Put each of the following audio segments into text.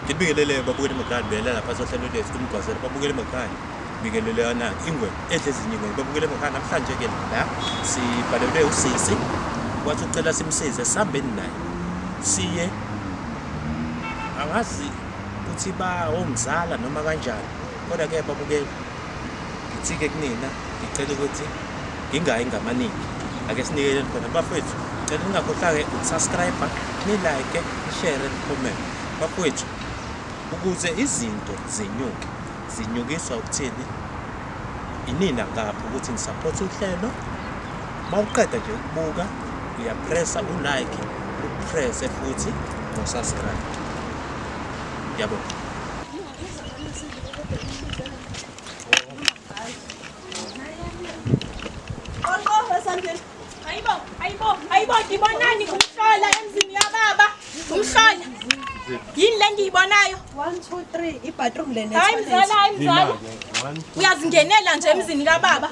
Ngibingelele babukeli emakhaya, ngibingelele lapha sohlelo lethu umgwazelo babukeli emakhaya. Ngibingelele yona ingwe edle ezinye ingwe babukeli emakhaya. Namhlanje ke la sibhalelwe usisi wathi ucela simsize sihambeni naye siye angazi ukuthi ba omzala noma kanjani kodwa ke babukeli ngithi ke kunina ngicela ukuthi ngingayi ngamaningi ake sinikeleni khona bafethu cela ningakhohlwa-ke ukusubscribe nilike nishare nicomment bafowethu ukuze izinto zinyuke zinyukiswa ukuthini inina ngapha ukuthi nisupport uhlelo uma uqeda nje ukubuka uyapressa ulike upresse futhi nosubscribe ngiyabonga. Hayibo, hayibo, hayibo ngibonani umhlola emzini yababa. Umhlola. Yini le ngiyibonayo? 1 2 3 ibathroom le Hayi mzala, hayi mzala. Uyazingenela nje emzini kababa.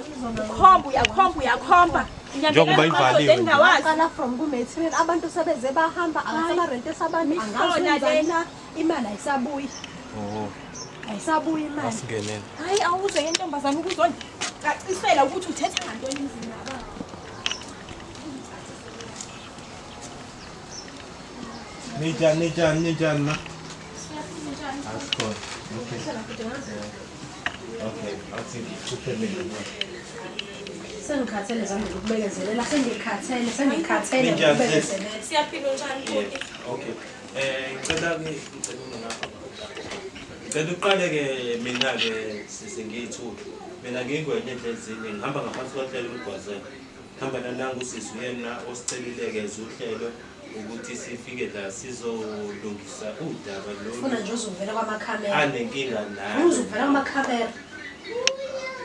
Ukhomba, uyakhomba, uyakhomba. Njengoba ivaliwe nje. Ngingawazi. Qala from ku material abantu sebeze bahamba akasaba rent sabantu Mihlola angazi le. wenzani na imali ayisabuyi Oh, ayisabuyi imali. asingenele. Hayi awuze ke ntombazane ukuzongicacisela ukuthi uthetha ngantoni emzini kababa. Ninjani, ninjani, ninjani ma? Asikhona. Okay. Okay, athi ngikhuphe mina. Sengikhathele zami ukubekezelela sengikhathele sengikhathele Ninjani, sis? ukubekezelela. Siyaphila unjani Yeah. bhuti? Okay. Ngicela ke ngicela ungapha. Ngicela uqale ke mina ke sisi ngiyithuke. Mina ngingwenye endlezini ngihamba ngaphansi kohlelo umgwazelo. Hamba nanangu usisi uyena osicelile ke uhlelo ukuthi sifike la sizolungisa udaba Ufuna lolu nje uzovela kwamakhamera. anenkinga Ufuna uzovela nayo. kwamakhamera.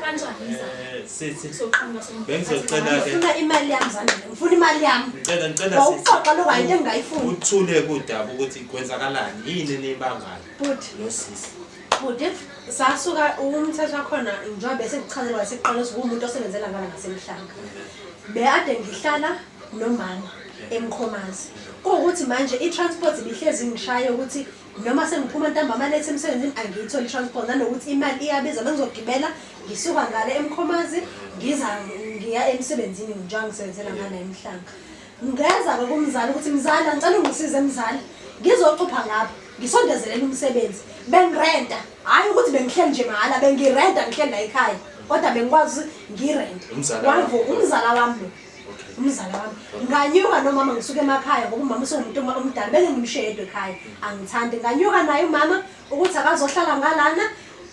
Kanjani mzala? Sithi Soqhamuka somuntu. bengizocela ke Ngifuna imali yami Zandile. Ngifuna imali yami. ngicela ngicela sithi Wawuxoxa lokho ayinto engingayifuni. uthule kudaba ukuthi kwenzakalani yini enibangayo Bhuti. nosisi. Bhuti, sasuka umthetho wakhona njengoba bese ngichazelwa waseqala ukuthi umuntu osebenzela ngala ngasemhlanga. Bekade ngihlala nomama eMkhomazi. Kuwukuthi manje i-transport ibihlezi ngishaya ukuthi noma sengiphuma ntambama lethe emsebenzini angiyitholi i-transport nanokuthi imali iyabiza bengizogibela ngisuka ngale eMkhomazi ngiza ngiya emsebenzini njengoba ngisebenzela ngala emhlanga. Ngeza-ke kumzali ukuthi mzala ngicela ungisize mzali ngizocupha ngapha ngisondezelele umsebenzi bengirenta hhayi ukuthi bengihleli nje mahhala bengirenta ngihleli la ekhaya kodwa bengikwazi ukuthi ngirente Umzala Wavu wakho. umzala wami lo Okay. umzala wami nganyuka nomama ngisuka emakhaya ngoba umama usewumuntu omdala beke ngimshiye yedwa ekhaya angithandi nganyuka naye umama ukuthi akazohlala ngalana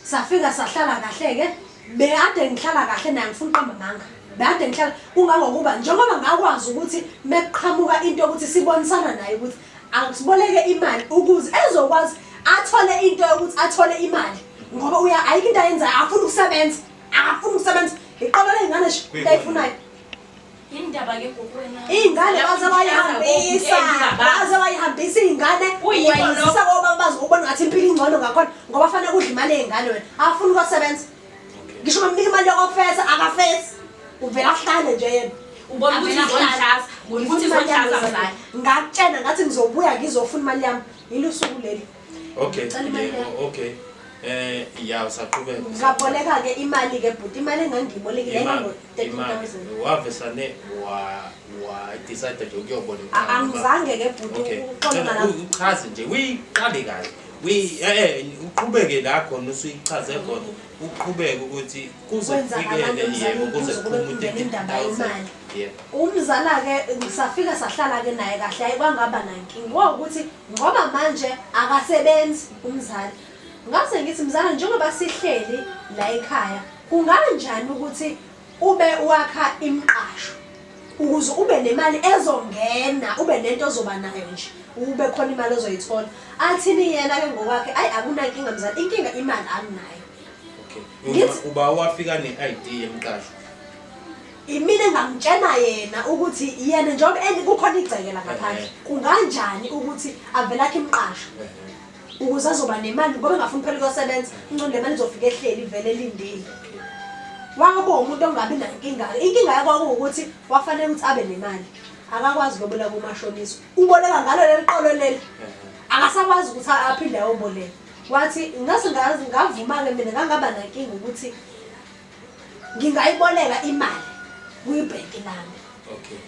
safika sahlala kahle-ke bekade ngihlala kahle naye ngifuna uqamba amanga bekade ngihlala kungangokuba njengoba ngakwazi ukuthi mekuqhamuka into yokuthi sibonisana naye ukuthi asiboleke imali ukuze ezokwazi athole into yokuthi athole imali ngoba uya ayikho into ayenzayo afuna ukusebenza akafuni ukusebenza iqolo ley'ngane nje into ayifunayo Yindaba ke gogo wena. Iy'ngane baze bayihambisa baze bayihambisa iy'ngane wayizisa koba bazi ubona ngathi impilo ingcono ngakhona ngoba fanele kudla imali yey'ngane wena akafuni ukuyosebenza ngisho bamnika imali yokofesa akafesi uvele ahlale nje yena Ubona ukuthi Avele ahlale. izondlaza, ubona ukuthi Ngifuna imali yami izondlaza mzala. mzala. Ngakutshena ngathi ngizobuya ngizofuna imali yami yilo usuku leli Okay. Ngicela imali Yebo, yami. okay. Ya usaqhubeka. Ngaboleka-ke imali-ke bhuti imali engangiyibolekile Imali, yayingango-thirteen imali. thousand Wavesane wa wa decide nje ukuyoboleka. Angizange-ke bhuti Okay. uxolo Cela nalapho uchaze nje uyiqale kahle. Uyi uqhubeke la khona usuyichaze khona. Uqhubeke ukuthi kuze Kwenzakalani kufikele emzalini yebo kuze kuze kube kuphume kungena indaba u-13,000. yemali. Yebo. Umzala-ke safika sahlala-ke naye kahle ayi kwangaba nankinga kwawukuthi ngoba manje akasebenzi umzali ngase ngithi mzala njengoba sihleli la ekhaya kunganjani ukuthi ube wakha imiqasho ukuze ube nemali ezongena ube nento ozoba nayo nje ube khona imali ozoyithola athini yena-ke ngokwakhe ayi akunankinga mzala inkinga imali anginayo Okay. Ngithi- Uba wafika ne-ID yemqasho. Imina engamtshena yena ukuthi yena njengoba kukhona igceke la ngaphandle kunganjani ukuthi avele akhe imiqasho ukuze azoba nemali ngoba engafuni phela ukuyosebenza ingcono le mali izofika ehleli ivele elindile. Waba umuntu ongabi nankinga inkinga yakwakuwukuthi wafanele ukuthi abe nemali. Akakwazi kuyoboleka kumashonisa, uboleka ngalo leli qolo leli, akasakwazi ukuthi aphinde ayoboleka. Wathi ngase ngavuma-ke mina, ngangaba nankinga ukuthi ngingayiboleka imali kwibhenki lami.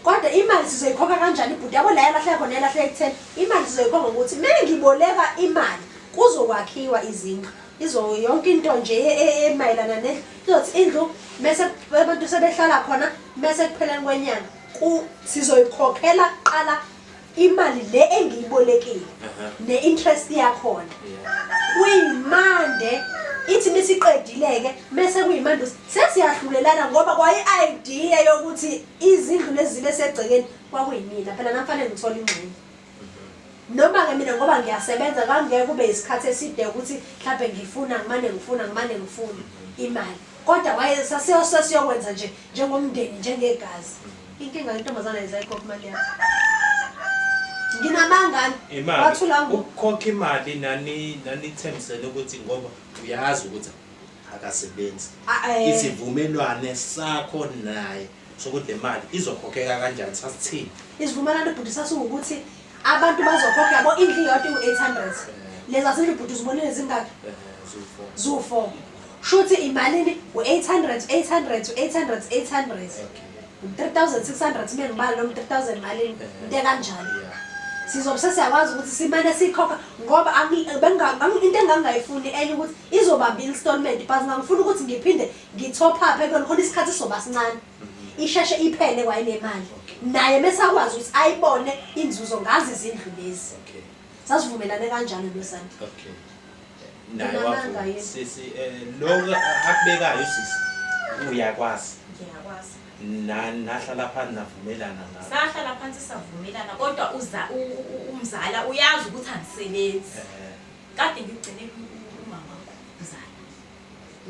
Kodwa imali sizoyikhokha kanjani bhuti? Yabo la yalahleka khona, yalahleka ekutheni imali sizoyikhokha ngokuthi uma ngiboleka imali kuzokwakhiwa izindlu, izo yonke into nje emayelana nendlu izothi indlu, mese abantu sebehlala khona, mese ekupheleni kwenyanga sizoyikhokhela kuqala imali le engiyibolekile ne-interest yakhona. Kuyimande ithi misiqedile-ke, mese kuyimande sesiyahlulelana, ngoba kwayi-idea yokuthi izindlu lezi zibe segcekeni kwakuyimina phela, nami fanele ngithole ingxenye. Noma-ke mina ngoba ngiyasebenza kangeke kube isikhathi eside ukuthi mhlampe ngifuna ngimane ngifuna ngimane ngifuna imali, kodwa waye sasiyokwenza nje njengomndeni, njengegazi. Inkinga yentombazane ayizayikhokha imali yakho. Nginamangani Imali wathula ngo ukukhokha imali nani nanithembisene ukuthi, ngoba uyazi ukuthi akasebenzi, isivumelwane sakho naye sokuthi le mali izokhokheka kanjani sasithini? Isivumelwano bhuti sasiwukuthi abantu bazokhokha, yabo, indlu iyodwa iwu-800. Leza zindlu bhuti uzibonile zingaki? Ziwu-four. Ziwu-four. Shuthi imalini? U-800, 800, 800, 800. 3600 mengibala noma 3000 malini, into ekanjalo. Sizobe sesiyakwazi ukuthi simane sikhokha, ngoba into engangingayifuni enye ukuthi izobamba i-installment, but ngangifuna ukuthi ngiphinde ngi-top up kuyona khona isikhathi sizoba sincane, isheshe iphele kwayile mali, naye mesakwazi ukuthi ayibone inzuzo ngazo izindlu lezi. Sasivumelane kanjalo nosandi. Okay, naye Unamanga wavuma. yini? Sisi, lokhu akubekayo usisi uyakwazi? Ngiyakwazi. Nahlala phansi navumelana ngakho? Sahlala phansi savumelana, kodwa uza umzala uyazi ukuthi angisebenzi. Kade ngigcine umama wakho mzala,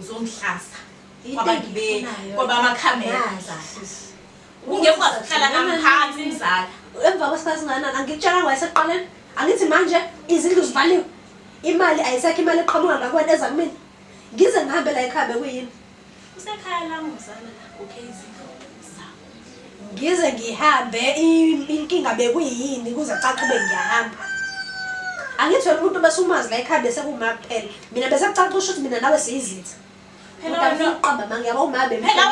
uzongihlasa Into kwabantu engiyifunayo kwabamakhamera nazi, mzala. sisi. Ungekwazi ukuhlala nami phansi mzala. Emva kwesikhathi singakanani? Angikutshelanga wayesekuqaleni, angithi manje izindlu zivaliwe, imali ayisekho, imali eqhamuka ngakwena eza kumina, ngize ngihambe la ekhaya bekuyini? Usekhaya lami mzala la, okay, izindlu zakho. Ngize ngihambe, inkinga bekuyini kuze cace ube ngiyahamba? Angithi wena umuntu bese umazi la ekhaya, bese kuma kuphela mina, bese kucaca usho ukuthi mina nawe siyizitha. Phela Kodwa wena ngifuna ukuqamba manga, yabo, uma phela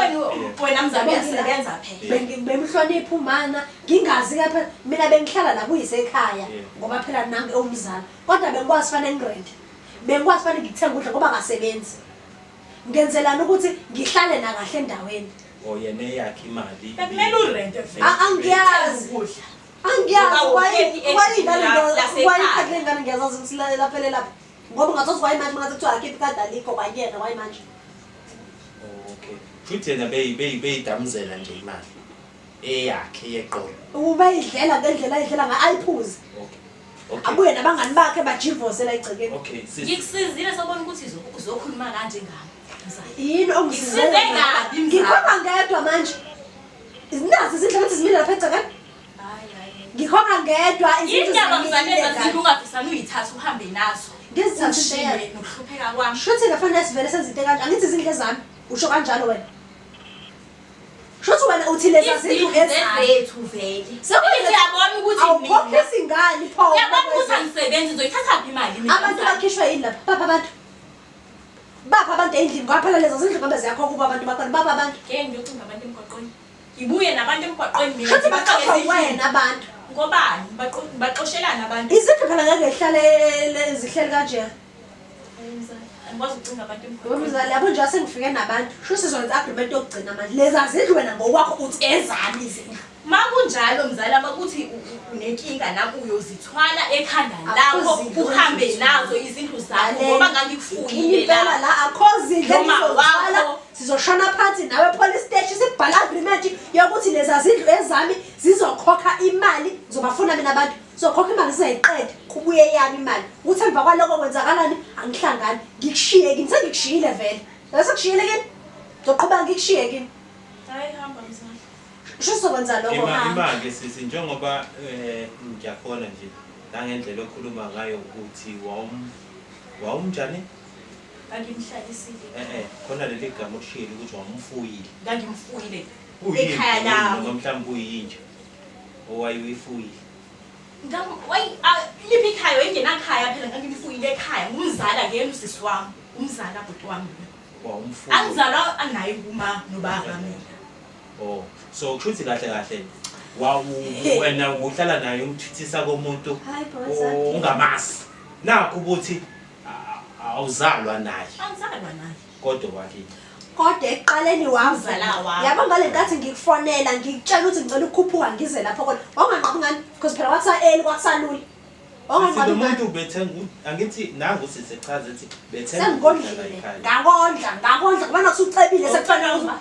wena mzala uyasebenza phela. Bemhlonipha umana, ngingazi ke phela mina bengihlala la kuyisekhaya, ngoba phela nange umzala, kodwa bengikwazi fanele ngirente, bengikwazi fanele ngithenge ukudla ngoba ngasebenzi, ngenzelani ukuthi ngihlale na kahle endaweni. O yena eyakhe imali. Bekumele urente vele. Angiyazi. Ukudla. Angiyazi. Ngoba uhleli Wayingane lasekhaya. wayikhadi lengane, ngiyazazi ukuthi laphele lapha, ngoba ungathozi kwayimanje mangathi kuthiwa akhiphe ikhadi alikho kwayena kwayimanje. Okay, futhi yena beyidamuzela nje imali eyakhe yeqolo. Ubeyidlela ngendlela ayidlela ngayo, ayiphuze, abuye nabangani bakhe bajivose la egcekeni. Okay sisi. Ngikusizile, sobona ukuthi uzokhuluma kanje ngami mzala. Yini ongisize? Ngikusize kabi, mzala. Ngikhokha ngedwa manje, nazi izindlu ukuthi zimile lapha egcekeni. Hayi, hayi. Ngikhokha ngedwa, izindlu Indaba mzala zimile. ezazindlu ungafisani uyithathe uhambe nazo. Ngizithathe. Ungishiye nokuhlupheka kwami. Shuthi ngafanele sivele senze into ekanje, angithi izindlu ezami, usho kanjalo wena, shuthi wena uthi leza zindlu Izindlu ezami. zezethu vele. Sekuyithi uyabona ukuthi mina Awukhokhisi ngani pho? Uyabona ukuthi angisebenzi, ngizoyithatha phi imali mina? Abantu mzala? bakhishwe yini lapha? Bapha abantu, bapha abantu endlini, ngoba phela lezo zindlu ngabe ziyakhokha kubo abantu bakhona, bapha abantu. Ngeke ngiyocinga abantu emgwaqweni. Ngibuye nabantu emgwaqweni mina. Shuthi ngibafake baxoshwa ezindlini. wena abantu. Ngobani? Baxoshelana abantu. Izindlu phela ngeke ihlale zihleli kanje. Hayi, mzala. Angikwazi ukucinga abantu emgwaqweni. Mzali, yabo nje sengifike nabantu, sho sizokwenza agreement yokugcina manje, leza zindlu wena ngokwakho uthi ezami izindlu. Ma kunjalo mzala, makuthi unenkinga nami, uyozithwala ekhanda lakho Akho zindlu uhambe engizithwala. nazo izindlu zakho, ngoba ngangikufuyile Impela la. la akho zindlu Noma engizozithwala. wakho. Sizoshona phansi nawe police station, sibhala agreement yokuthi leza zindlu ezami, zizokhokha imali, ngizobafuna mina abantu, sizokhokha imali sizayiqeda, kubuye yami imali, ukuthi emva kwaloko kwenzakalani angihlangani, ngikushiye kini, sengikushiyile vele, sekushiyile kini, ngizoqhubeka ngikushiye kini. Hayi, hamba mzala. Sho sizokwenza lokho. Imali sisi, njengoba ngiyakhona nje nangendlela okhuluma ngayo ukuthi wawumnjani? Ngangimhlalisile. Khona leli gama okushiyile ukuthi wamfuyile. Ngangimfuyile Kuyini ekhaya lami. Noma mhlawumbe kuyinja. owayuyifuyile. Liphi ikhaya? Wayengenakhaya phela, ngangimfuyile ekhaya. Ngumzala ke yena usisi wami, umzala bhuti wami. Wawumfuya. Angizalwa anaye kuma nobaba mina. Oh, so kusho ukuthi kahle kahle wena uhlala naye umthithisa komuntu Hayi bo. ungamazi. Nakho ukuthi awuzalwa naye Angizalwa naye. kodwa wakini. Kodwa ekuqaleni Umzala wamzala wami. Yabo, ngale nkathi ngikufonela ngikutshela ukuthi ngicela ukukhuphuka ngize lapho, kodwa wawunganqabi ngani? Because phela kwakusa-early, kwakusalula. Sithi lo Wawunganqabi ngani? muntu bethenga, angithi nangu sisi echaza ethi bethenga ukudla Sengikondlile, ekhaya. ngakondla, ngakondla, ngoba nakusucebile sekufanele ukuthi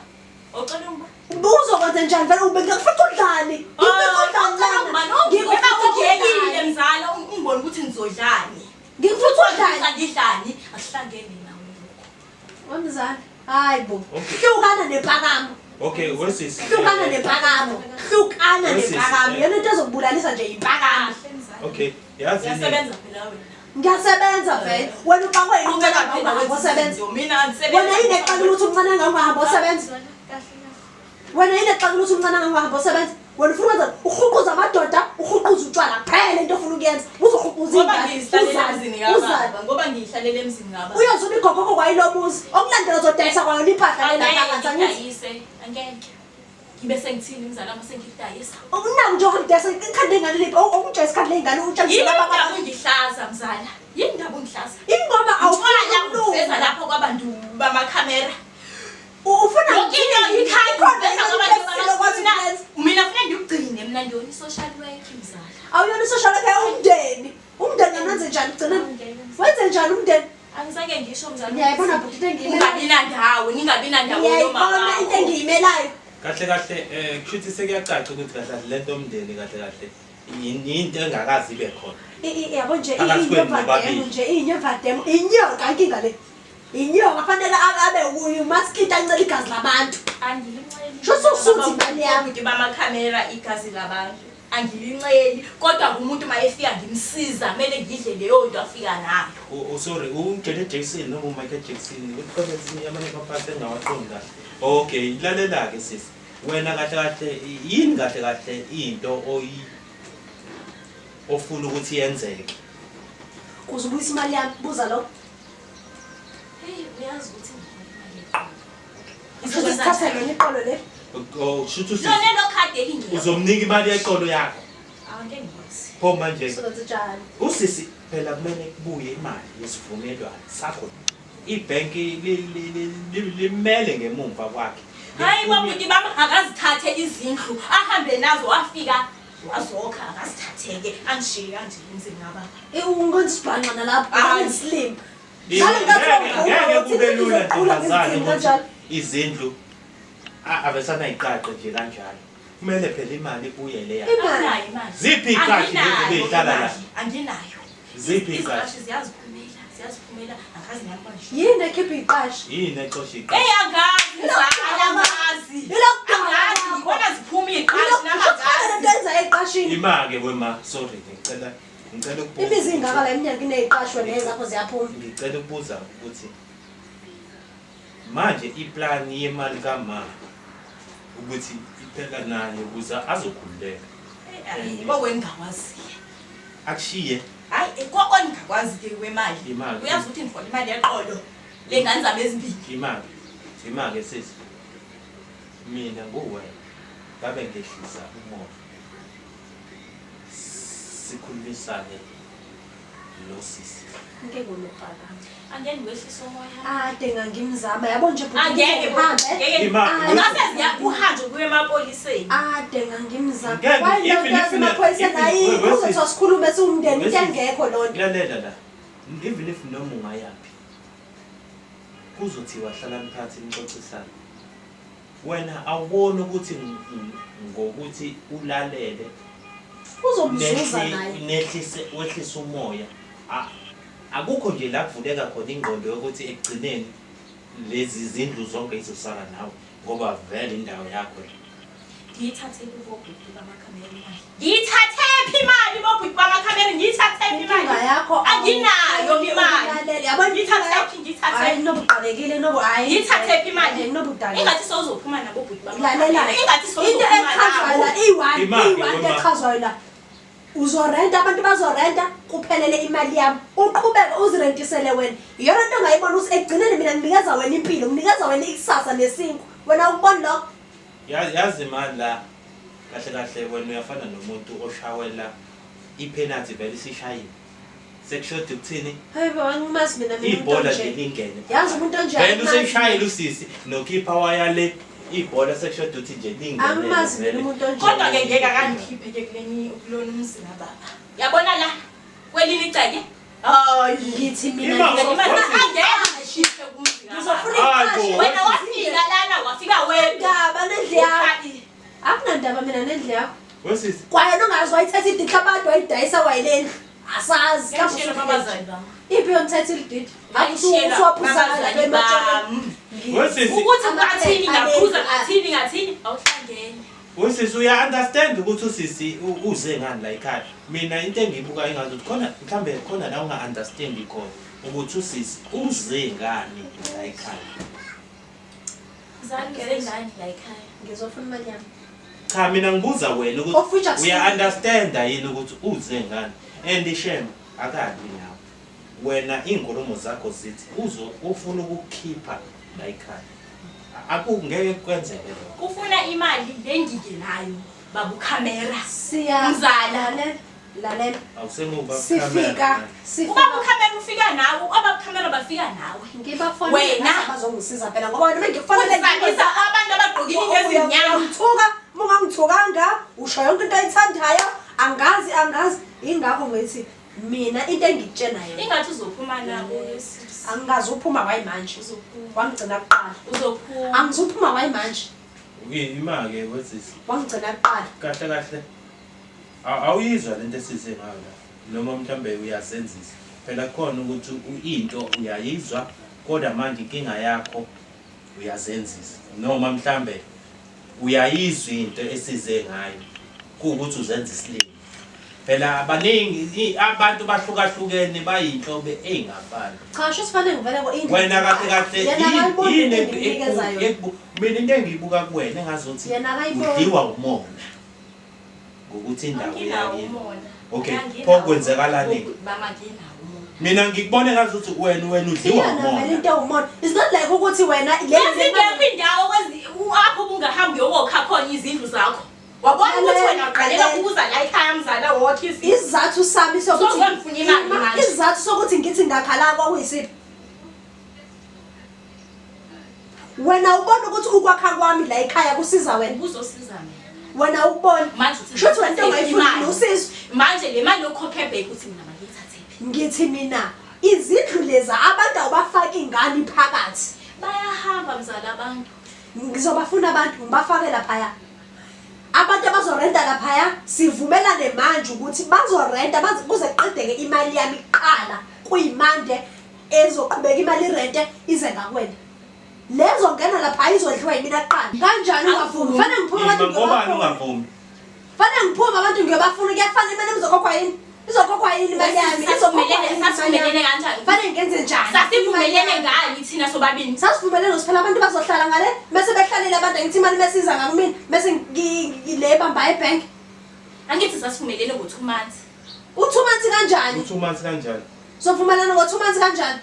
Ucela ungiba. ubuzokwenza njani vele? Ube ngikufica udlani? Ngikufica udlani lana? Ngikuba Ngikufica ujekile udlani? mzala, ungibone ukuthi ngizodlani. Ngikufica udlani? Ngidlani, asihlangene nawe lokho. Wemzala, hayi bo. Okay. Hlukana nempakamo. Okay, wesisi. Hlukana nempakamo, hlukana Wesisi, nempakamo. eh. Yona into ezokubulalisa nje impakamo. Kahle mzala. Okay, yazi yini? Uyasebenza phela wena. Ngiyasebenza vele. Wena upakwe yini umncane Qhubeka kangaka phela ungahamba wenze osebenza? izinto. Mina angisebenzi. Wena yini exakile ukuthi umncane kangaka ungahamba osebenza? Wena yini exakile ukuthi umncane kangaka ungahamba osebenza? Wena ufuna ukwenza uhuquza amadoda, uhuquza utshwala kuphela. Into ofuna ukuyenza uzohuquza Ngoba iy'ngane, ngiyihlalele uzale, emzini uzale. kababa. Ngoba ngiyihlalele emzini kababa. Uyozuba igogogo kwayilo muzi okulandela, uzodayisa kwayona impahla lena Angeke phakathi, angithi? ngidayise, angeke. Ngibe sengithini mzala uma sengidayisa? Unako nje ukudayisa ikhanda ley'ngane liphi? Okutshela isikhathi ley'ngane Yini utshela indaba baba. ungihlaza mzala? Yini indaba ungihlaza? Ingoba Utshwala awufuni uveza lapho kwabantu bamakhamera. Ufuna Yonke into ikhanda ikhona uveza into kwabantu esile okwazi bamakhamera. ukuyenza. Mina kufanele ngikugcine, mina ngiyona i-social work mzala. Awuyona i-social worker umndeni. Umndeni ngenze njani ugcina? Wenze njani umndeni? Angizange ngisho mzala. Ngiyayibona bhuti into engiyimelayo. Ungabi nandawo, ningabi nandawo Ngiyayibona nomama. into engiyimelayo. Kahle kahle kusho ukuthi sekuyacaca ukuthi kahle kahle lento yomndeni kahle kahle into engakazi ibe khona. Yabo nje, Phakathi kwenu inyovademu nobabili. nje, inyovademu, inyoka inkinga le. Inyoka fanele abe umaskita ancela igazi labantu. Angilinceli. Sho usuthi imali yami. Abantu bamakhamera igazi labantu. Angilinceli kodwa umuntu mayefika ngimsiza, kumele ngidle leyo nto afika nayo. Sorry, uJanet Jackson noma uMichael Jackson, kukhona ezinye amanye amapasi engawaqondi kahle. Okay, lalela-ke sisi. Wena kahle kahle yini kahle kahle into oyi ofuna ukuthi yenzeke? Kuze ubuyise imali yami, buza lo. Hey, uyazi ukuthi ngihola imali eqolo. Shuthi sithathe lona iqolo le. Oh, shuthi usisi Lona lo khadi elingekho. uzomnika imali yeqolo yakho. Angeke ngikwazi. Pho manje Sizokwenza njani? usisi phela kumele kubuye imali yesivumelwano sakho. Ibhenki limele ngemumva kwakhe. Hayi bobhuti bami, akazithathe izindlu ahambe nazo, wafika wazokha, akazithatheke angishiye kanje emzini kababa. Ungenza isibhanxa nalapho, Hayi. slim. Ngeke kube lula ntombazane ukuthi Kanjalo. izindlu avesana iqaqe nje kanjalo. Kumele phela imali ibuyele ya. Imali. Anginayo imali. Ziphi iqashi lezi Anginayo beyihlala la? imali, Anginayo. Ziphi iqashi? Iziqashi ziyaziphumela, ziyaziphumela, angazi nami kanje. Yini ekhipha iqashi? Yini exosha iqashi? Hey, angazi mzala, angazi. Ilokudala Angazi, lakho. ngibona ziphuma iqashi nami Ilokudala angazi. into enza eqashini. Ima-ke wema, sorry, ngicela ukubuza. Imizi ingaka la eminyaka ineziqashi wena ezakho ziyaphuma. Ngicela ukubuza ukuthi manje iplani yemali kama ukuthi iphela naye ukuze azokhululeka. Hayi, kokweningakwazi. Akushiye Hayi, kokweningakwazi ke kwemali. Imali. Uyazi ukuthi ngihola imali yeqolo lengane zami ezimbili. Imali. Ima-ke sisi. Mina nguwena ngabe ngehlisa umoya. Sikhulumisane lo sisi. Ngeke unophakama. Angeke ngiwehlise umoya. Ade ngangimzama yabo nje bhuti, Angeke ngihambe. ngeke. Ima- Ngase ziya kuhanjwe kuye emapoliseni. Ade ngangimzama. Ngeke, Why even if amaphoyisa nayi wesisi. kuzothiwa sikhulume siwumndeni into Wesisi. engekho lona. Lalela la. Even if noma ungayaphi kuzothiwa hlalani phansi nixoxisane. Wena awuboni ukuthi ngokuthi ulalele Uzomzuza naye. nehlise wehlise umoya, akukho nje la kuvuleka khona ingqondo yokuthi ekugcineni lezi zindlu zonke izosala nawe ngoba vele indawo yakho le. Ngiyithathe kubo bhuti bamakhamera imali. Ngiyithathe phi imali bobhuti bamakhamera? Ngiyithathe phi imali? Inkinga yakho Anginayo imali. Ulalela yabo inkinga Ngiyithathe yakho. phi? Ngiyithathe Ngiyithathe. Hayi noba uqalekile noba hayi. Ngiyithathe phi imali? Noba udalile. Ingathi sowuzophuma nabo bhuti bami. Lalela. Ingathi Into sowuzophuma echazwayo nabo. la iyi-one, Imali, iyi-one into wema. echazwayo la. Uzorenta abantu bazorenta kuphelele imali yami. Uqhubeke uzirentisele wena. Iyona nto ongayibona ukuthi ekugcineni mina nginikeza wena impilo, nginikeza wena ikusasa nesinkwa. Wena awukuboni lokho? Yazi mani la kahle kahle wena uyafana nomuntu oshawela ipenalty vele isishayile. Sekushoda ukuthini? Hayi bo, angimazi mina mina umuntu Ibhola onje. nje lingene. Yazi umuntu onje Vele angimazi. useyishayile usisi nokhipha wayale ibhola sekushoda ukuthi nje lingene. Angimazi mina vele. umuntu onje. Kodwa ke ngeke akangikhiphe ke kuleni kulona umzi kababa. Yabona la kwelinye iceke. Hayi. Ngithi mina Ima- ngizofuna Angeke ngikhiphe kumzi kababa. ngizofuna Hayi bo. iqashe. Wena wafika lana wafika wedwa. Ndaba nendlu yakho. Akunandaba mina nendlu yakho. Wesisi Kwayena ungazi wayithatha idikla abantu wayidayisa wayilendlu. Asazi. Ngiyashela babazali bami. Iphi yona ididi? Ngiyashela babazali bami. wesisi Ukuthi ngathini ngaphuza ngathini ngathini awuhlangene. usisi uya understand ukuthi usisi uze ngani la ekhaya. Mina into engiyibuka engazi ukuthi khona mhlambe khona la unga understand khona ukuthi usisi uze ngani la ekhaya. Mzali uze ngani la ekhaya? Ngizofuna imali yami. Cha mina ngibuza wena Of which ukuthi akusiyo. uya understand yini ukuthi uze ngani and shame akabi nawe. Wena iy'nkulumo zakho zithi uzo ufuna ukukhipha la ekhaya. Akungeke kwenzeke lokho. Ufuna imali lengingenayo babu camera. Siya Mzala. Lalela, lalela. Awusenguba Sifika, sifika. Ubaba uCamera ufika nawe, ubaba uCamera bafika nawe. Ngibafonela Wena. bazongisiza phela ngoba wena mengikufonela Uzalisa abantu abagqokile into ezimnyama. Uyangithuka, uma ungangithukanga, usho yonke into oyithandayo, angazi angazi. Ingakho ngithi mina into engikutshena yona. Ingathi uzophuma nabo sisi. Angikazi uphuma wayimanje. Uzophuma. Wangigcina kuqala. Uzophuma. Angizuphuma wayimanje. Ima-ke wesisi. Wangigcina kuqala. Kahle kahle. Awuyizwa lento esize ngayo la noma mhlambe uyazenzisa. Phela khona ukuthi into uyayizwa kodwa manje inkinga yakho uyazenzisa noma mhlambe uyayizwa into esize ngayo kuwukuthi uzenza isilima. Phela abaningi abantu bahlukahlukene bayinhlobo ey'ngafani. Cha, sho sifanele ngivele ko indlu. Wena kahle kahle Yena akayiboni yini into engimnikeza yona. mina into engiyibuka kuwena engazuthi Yena akayiboni. udliwa umona ngokuthi indawo Anginawo yakini. umona. Okay, Anginawo pho kwenzakalani? Bama nginawo umona. Mina ngikubona ngazuthi wena udliwa Iyona vele umona. into ewumona. It's not like ukuthi wena le Yazi ingekho indawo apho ubungahamba uyokha khona izindlu zakho. Wabona ukuthi wena uqalela ukuza la ekhaya mzala wokha izindlu. Isizathu sami sokuthi Sozongifuna imali manje. Isizathu sokuthi ngithi ngakhala kwakuyisiphi? Wena ubona ukuthi ukwakha kwami la ekhaya kusiza wena. Ubuzosiza mina. Wena ukubona. Manje uthi Shuthi wena into ongayifuni imali. usizo. Manje le mali yokukhokha ebhenki uthi mina mangiyithathe phi? Ngithi mina izindlu leza abantu awubafaki ingane phakathi. Bayahamba mzala abantu. Ngizobafuna abantu ngibafake laphaya. Abantu abazorenta laphaya sivumelane manje ukuthi bazorenta kuze kuqedeke imali yami kuqala kuyimande ezoqhubeka imali irente ize ngakwena. Lezo ngena lapha izodliwa yimina kuqala. Kanjani ungavumi? Fanele ngiphume abantu Ima ngobani ngiyobafuna. ungavumi? Fanele ngiphume abantu ngiyobafuna kuyafana imali izokhokhwa yini? Izokhokhwa yini imali yami? Izokhokhwa yini imali Sasivumelene yami? kanjani? Fanele ngenze njani? Sasivumelene ngani thina sobabili? Sasivumelene ukuthi phela abantu bazohlala ngale bese behlalele abantu ngithi imali mesiza ngakumina bese le bamba ebhenki. Angithi sasivumelene ngo-2 months. U-2 months kanjani? U-2 months kanjani? Sovumelana ngo-2 months kanjani?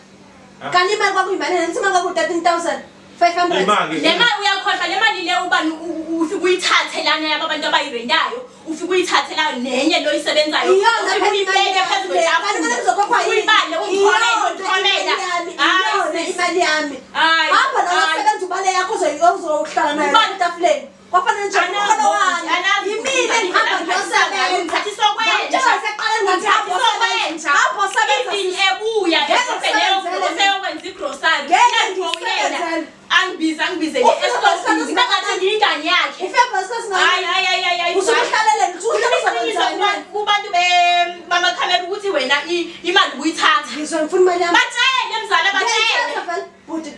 Ah. Kanti imali kwakuyimali ngithi imali kwaku-13,500. Ima-ke. Le mali uyakhohlwa le mali le ubani ufike uyithathe lana yaba abantu abayirentayo, ufike uyithathe la nenye lo oyisebenzayo. Iyona Ufike phela imali uyibeke yami phezu le. Kanti imali izokhokhwa kwetafula. yini? Uyibale ungithomele Iyona ungithomela. imali yami, Hayi, iyona sisi. imali yami. Hayi, Hamba nawe hayi. sebenza ubale yakho ozohlala nayo Ubani? etafuleni. Kwafanele nje umholo wami. Anazi Yimina engihamba ngiyosebenza. Ngithathiswa kwenja. Ngitshela seqale ngathi hamba Ngithathiswa usebenza. kwenja. Hamba usebenza. Even ebuya Ngeke esibhedlela ngisebenzele. useyokwenza igrocery. Ngeke Uyangifonela. ngisebenzele. Angibize angibizele Ufike esitofini. ngesikhathi Sengathi ngiyingane yakhe. Ufike ngesikhathi Hayi hayi hayi hayi hayi. Usukuhlalele usuhlala Iqiniso uzokwenzani? kubantu bamakhamera ukuthi wena imali ubuyithatha. Ngizwe ngifuna imali yami. Batshele mzala batshele. Ngiyayithatha vele. Bhuti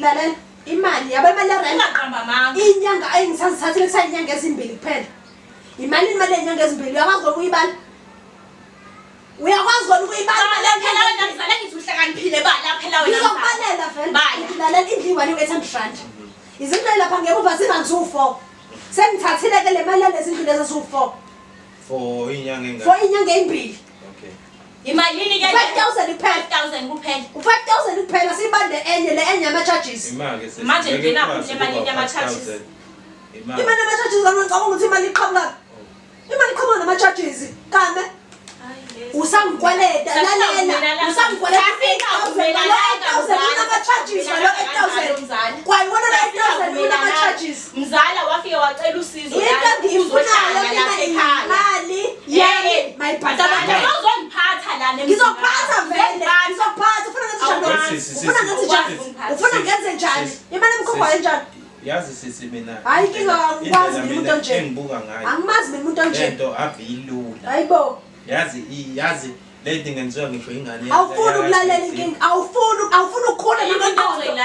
lalela imali yabo imali yerent. Ungaqamba amanga. Inyanga engisazithathile kusayinyanga ezimbili kuphela. Imali imali yenyanga ezimbili uyakwazi ukuyibala? Uyakwazi kona ukuyibala Bala phela wena mzala, ngithi uhlakaniphile, bala phela wena mzala. Ngizokubalela vele. Bala. Lalela, indlu iyi-one iwu-800 rand. Izindlu lapha ngemuva zingangiziwu-four. Sengithathile-ke le mali yalezi ndlu lezi eziwu-four. For iy'nyanga ey'ngaki? For iy'nyanga ey'mbili. Okay. Imalini ke? 5,000 kuphela. 5000 kuphela. U-5,000 kuphela, siyibande enye le enye yama-charges. Imali sisi. Manje ngeke ngena ikwazi emalini ukuba yama-charges. 5,000. Imali. Imali yama-charges kami ngicabanga ukuthi imali iqhamuka. Imali iqhamuka nama-charges. Kame usangikweleta, lalela, usangikweleta 8,000 lo 8,000 unama-charges, lo 8,000. Kwayiwona lo 8,000 unama-charges. Mzala wafike wacela usizo. Into engiyifunayo mina imali yami mayibhadala. Uzongiphatha la. Ngizokuphatha vele, ngizokuphatha. Ufuna ngenze njani? Awukwazi. Sisi, Ufuna ngenze njani? sisi, Ufuna ngenze njani? Imali emkhokhwayo enjani? Yazi sisi mina. Hayi, inkinga angikwazi indlela mina umuntu mina onje. engibuka ngayo. Angimazi mina umuntu onje. Lento ave ilula. Hayibo. Yazi yazi lento ingenziwa ngisho ingane. Awufuni ukulalela inkinga, awufuni ukukhula ngokwengqondo. Awufuni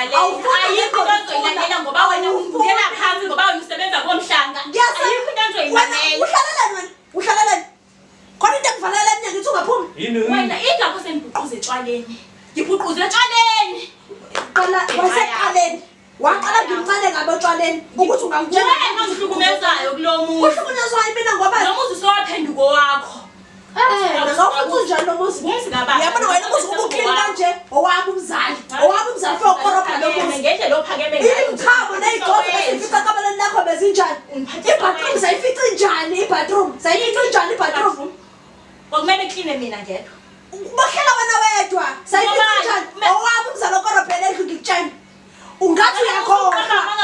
Ayikho into ozoyilalela ngoba wena ungena phansi ngoba wena usebenza komhlanga. Ayikho into Wena ozoyilalela. uhlalelani wena? Uhlalelani? Khona into ekuvalela emnyango ithi ungaphumi. Yini? Wena ingakho sengibhuquza etshwaleni. Ngibhuquza etshwaleni. Qala wasekuqaleni. Waqala ngimncane ngabe otshwaleni ukuthi ungangitshela. Wena ongihlukumezayo kulo muzi. Uhlukunyezwa yimina ngoba Lo muzi usowaphenduka owakho. Ngawufuthi unjani lo muzi? Umuzi kababa. Uyabona wena umuzi ubu-clean kanje, owami umzali. Owami umzali fike ukorobha lo muzi. Ngendlela ophakeme ngayo. Imchamo ney'gcozo besifica ekamelweni lakho bezinjani? Ungiphathisa I-bathroom sayifica injani i-bathroom? Sayifica injani i-bathroom? Kwakumele kline mina ngedwa. Bohlela wena wedwa. Sayifica Ngoba- injani? Owami umzali okorobhele endlu ngikutshela. Ungathi uyakhohlwa.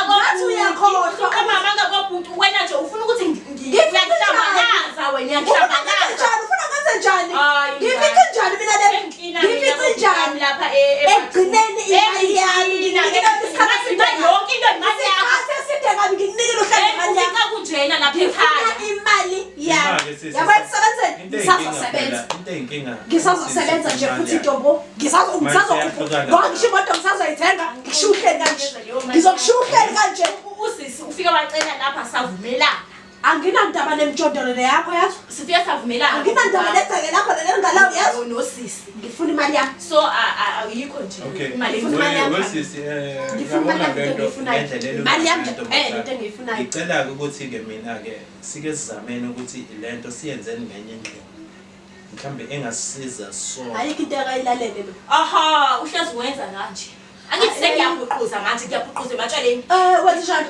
Ungathi uyakhohlwa. Uqamba kobhuti wena nje ufuna ukuthi Ngifice ngiyakuhlambalaza wena, Ufuna ngenze uyakuhlambalaza. njani? Ufuna ngenze njani? Hayi, Ngifice njani mina le? Engiklina mina Ngifice bhuti njani? wami lapha Ekugcineni imali yami Engiklina, ngikunikela isikhathi eside imali yonke into imali yakho. Isikhathi eside kabi ngikunikela uhlale imali yami. Ufika kunjena lapha Ngifuna ekhaya. imali yami. Imali, sisi. Yabo ekusebenzeni Into eyinkinga ngisazosebenza. phela, into eyinkinga. Ngisazosebenza nje Sisi, futhi imali ntombo. Ngisazokhuphuka. Manje Ngoba ngisho imoto ngisazoyithenga, ngishiya uhleli kanje. Ngizokushiya uhleli kanje. Usisi ufike wacela lapha savumelana. Anginandaba nemjondolo le yakho yazi. Sifike savumelana. Anginandaba negceke lakho leli engalawo yazi. Nosisi. Ngifuna imali yami. So ayikho nje Okay. imali Ngifuna imali yami. We sisi eh Ngifuna imali uyabona yami, into lento engiyifunayo. ngendlela elula Imali yami ngayo, nje kuphela, ntombazane. into engiyifunayo. Ngicela-ke ukuthi-ke mina-ke sike sizameni ukuthi lento siyenzeni ngenye indlela. Mhlambe engasisiza sonke. Ayikho into ekayilalele lo. Aha, uhlezi wenza kanje. Angithi sengiyabhuquza manje, ngiyabhuquza ematshaleni. Eh wenza njani?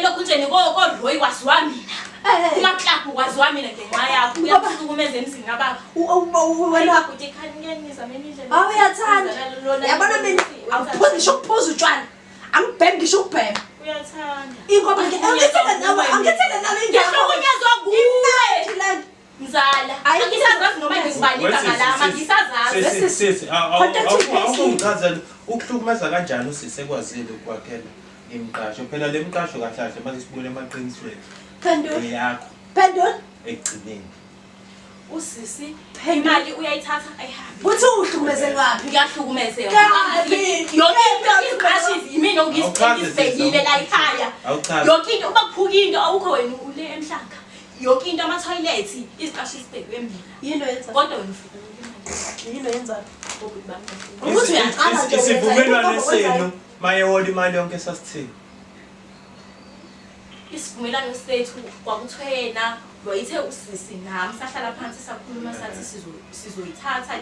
Lokhu njeni ko-Roy kwaziwa mina. Eh Kuma-club kwaziwa mina ngenxa yakho. Ngoba- Uyahlukumeza emzini kababa. wena Bhuti, khani nizameni indlela. Awu uyathanda. Yabona mina angiphuzi ngisho ukuphuza utshwala. Angibhemi ngisho ukubhema. Uyathanda. Ingoba angithele nawe, angithele nawe ingakho. Ngiyahlukunyezwa nguwe. Imnandi lento. Mzala. Ayi, Angisazazi noma ngizibani We igama sisi, lami, sisi, angisazazi. Sisi, sisi, Contact awungichazele ukuhlukumeza kanjani usisi ekwazile ukwakhela imiqasho. Phela le miqasho kahle kahle mase sibuyele emaqinisweni. Phendula. Eyakho Phendula. ekugcineni. Usisi imali uyayithatha ayihambe. Uthi uhlukumezelwaphi? Ngiyahlukumezeka. Kabi. Yonke into iziqashizi yimina Awuchaze sisi, ongizibhekile la ekhaya. Awuchaze. Yonke into uma kuphuka into awukho wena ule emhlanga. Yonke into ama-toilet iziqashi zibhekwe mina. Yini oyenza? Kodwa wena ufika imali. Yini oyenza? Obhuti bami bahleli. Ukuthi uyaqala nje wenza Isivumelwano into oyenzayo. senu mayehola imali yonke sasithini? Isivumelwano sethu kwakuthiwe yena wayithe usisi nami sahlala phansi sakhuluma sathi sizoyithatha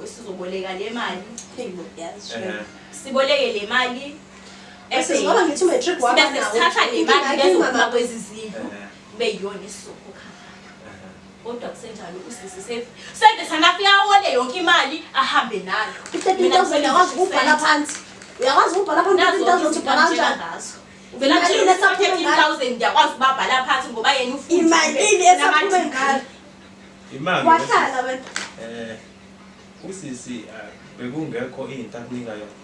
sizoboleka le mali. Yazi. Siboleke le mali. Bese ngoba ngithi umatric waba Sibe nawo. sesithatha le Inkinga mali yakho bezophuma ingaba- kwezi zindlu. Kube yiyona esizokhokha ngayo. Kodwa kusenjalo usisi seve sanafika awole yonke imali ahambe nayo. I-13,000 uyakwazi ukubhala phansi. Uyakwazi ukubhala phansi Nazo 13,000 izinto ubhala angitshela kanjani? ngazo. Uvela Imalini ngitshela esaphume ukuthi ngayo? 13,000 ngiyakwazi ukubabhala phansi ngoba yena ufundile. Imalini esaphume Nama-degree. ngayo? Imali. Wahlala wena. Usisi bekungekho into akunika yona.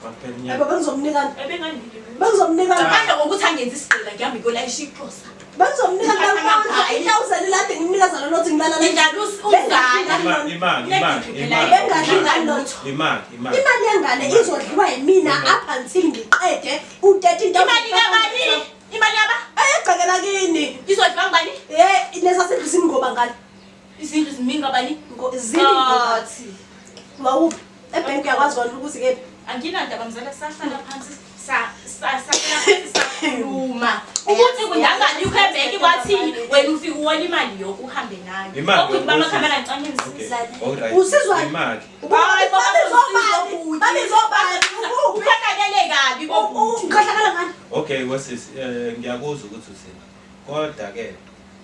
Kwaphela Yebo unyaka. bengizomnika. Ebenganginiki lutho. Bengizomnika. Ngaphandle kokuthi angenze isigqila ngihambe ngiyolayisha iqhosa. Bengizomnika lamandla. I-1000 lade ngimnikeza lona uthi ngilala la. Ngidlala umzala. Imali, imali, imali, imali. Bengadli ngani lutho. Imali, imali. Imali yengane izodliwa yimina up until ngiqede u-13,000. Imali kabani? Imali yaba? Ayegcekela kini. Izodliwa ngubani? Eh lesa sindlu simngoba ngalo. Izindlu ziningi abani? Zimi ngoba Athi. wawuphi ebhenki uyakwazi kona ukuthi kephi. Anginandaba mzala, sahlala phansi sahlala phansi sakhuluma ukuthi kungangalikho ebhenki, kwathini wena ufike uwona imali yoke uhambe nayo. Imali Okuthi bamakhamera Okay. ngicane. Alright. Usizwani? Imali. Hayi, bo, Babizobani? Babizobani? Ukuphi? Ukhohlakele kabi bobhuti. Ukhohlakala ngani? Okay, wesisi, ngiyakuzwa ukuthi uthini. Kodwa ke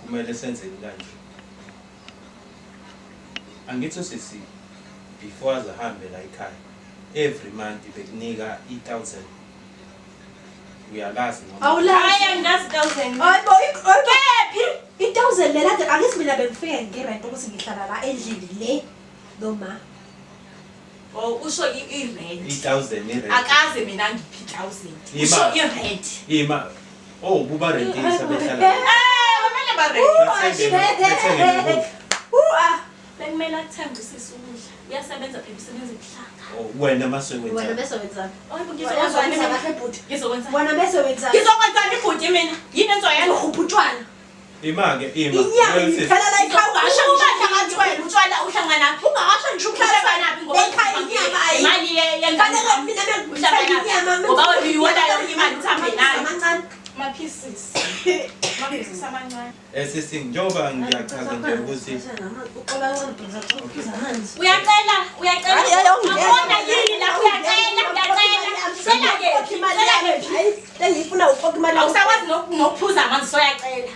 kumele senzeni kanje. Angithi usisi before aze ahambe la ekhaya every month bekunika i-1000. Uyalazi noma? Awulazi. Hayi, anginazi 1000. Hayi bo, Kephi? i-1000 lela kade angithi mina bengifike ngerent ukuthi ngihlala la endlini le noma Oh, usho i-rent. I-1000 i-rent. Akaze mina ngiphi 1000. Usho Imali. i-rent. Ima. Oh, buba rentisa behlala. Eh, kumele ba rent. Bathenge nokudla. Ah. Bekumele akuthenge usisi ukudla. Uyasebenza phela, usebenza ebuhlanga. Oh, wena mase Wena wenza. bese wenzani? Hayi bo, Uyazwanisa ngizokwenzani? kahle bhuti. Ngizokwenzani? Wena bese wenzani? Ngizokwenzani ibhuti mina? Yini engizoyenza? Ukhupha utshwala. Ima ke ima. Inyama Wesisi. iphela la ekhaya ungasho Uma ngisho uhlangana utshwala uhlanganaphi? Ungasho ngisho Uhlanganaphi ngoba ekhaya inyama ayi. Imali yengane. Fanele mina bengithenge inyama. Ngoba wena uyiwona yonke imali uhambe nayo. Amancane. Ama-pieces. Ama-pieces amancane. Sisi, njengoba ngiyachaza nje ukuthi Uqola kancane bhuti, uphuza amanzi. Uyacela, uyacela. Hayi, hayi, awungeke. Akubona yini lapho uyacela, uyacela. Cela ke. Ukhokha imali Cela yami. ke. Hayi, engiyifuna ukhokha imali yami. Awusakwazi nokuphuza amanzi soyacela.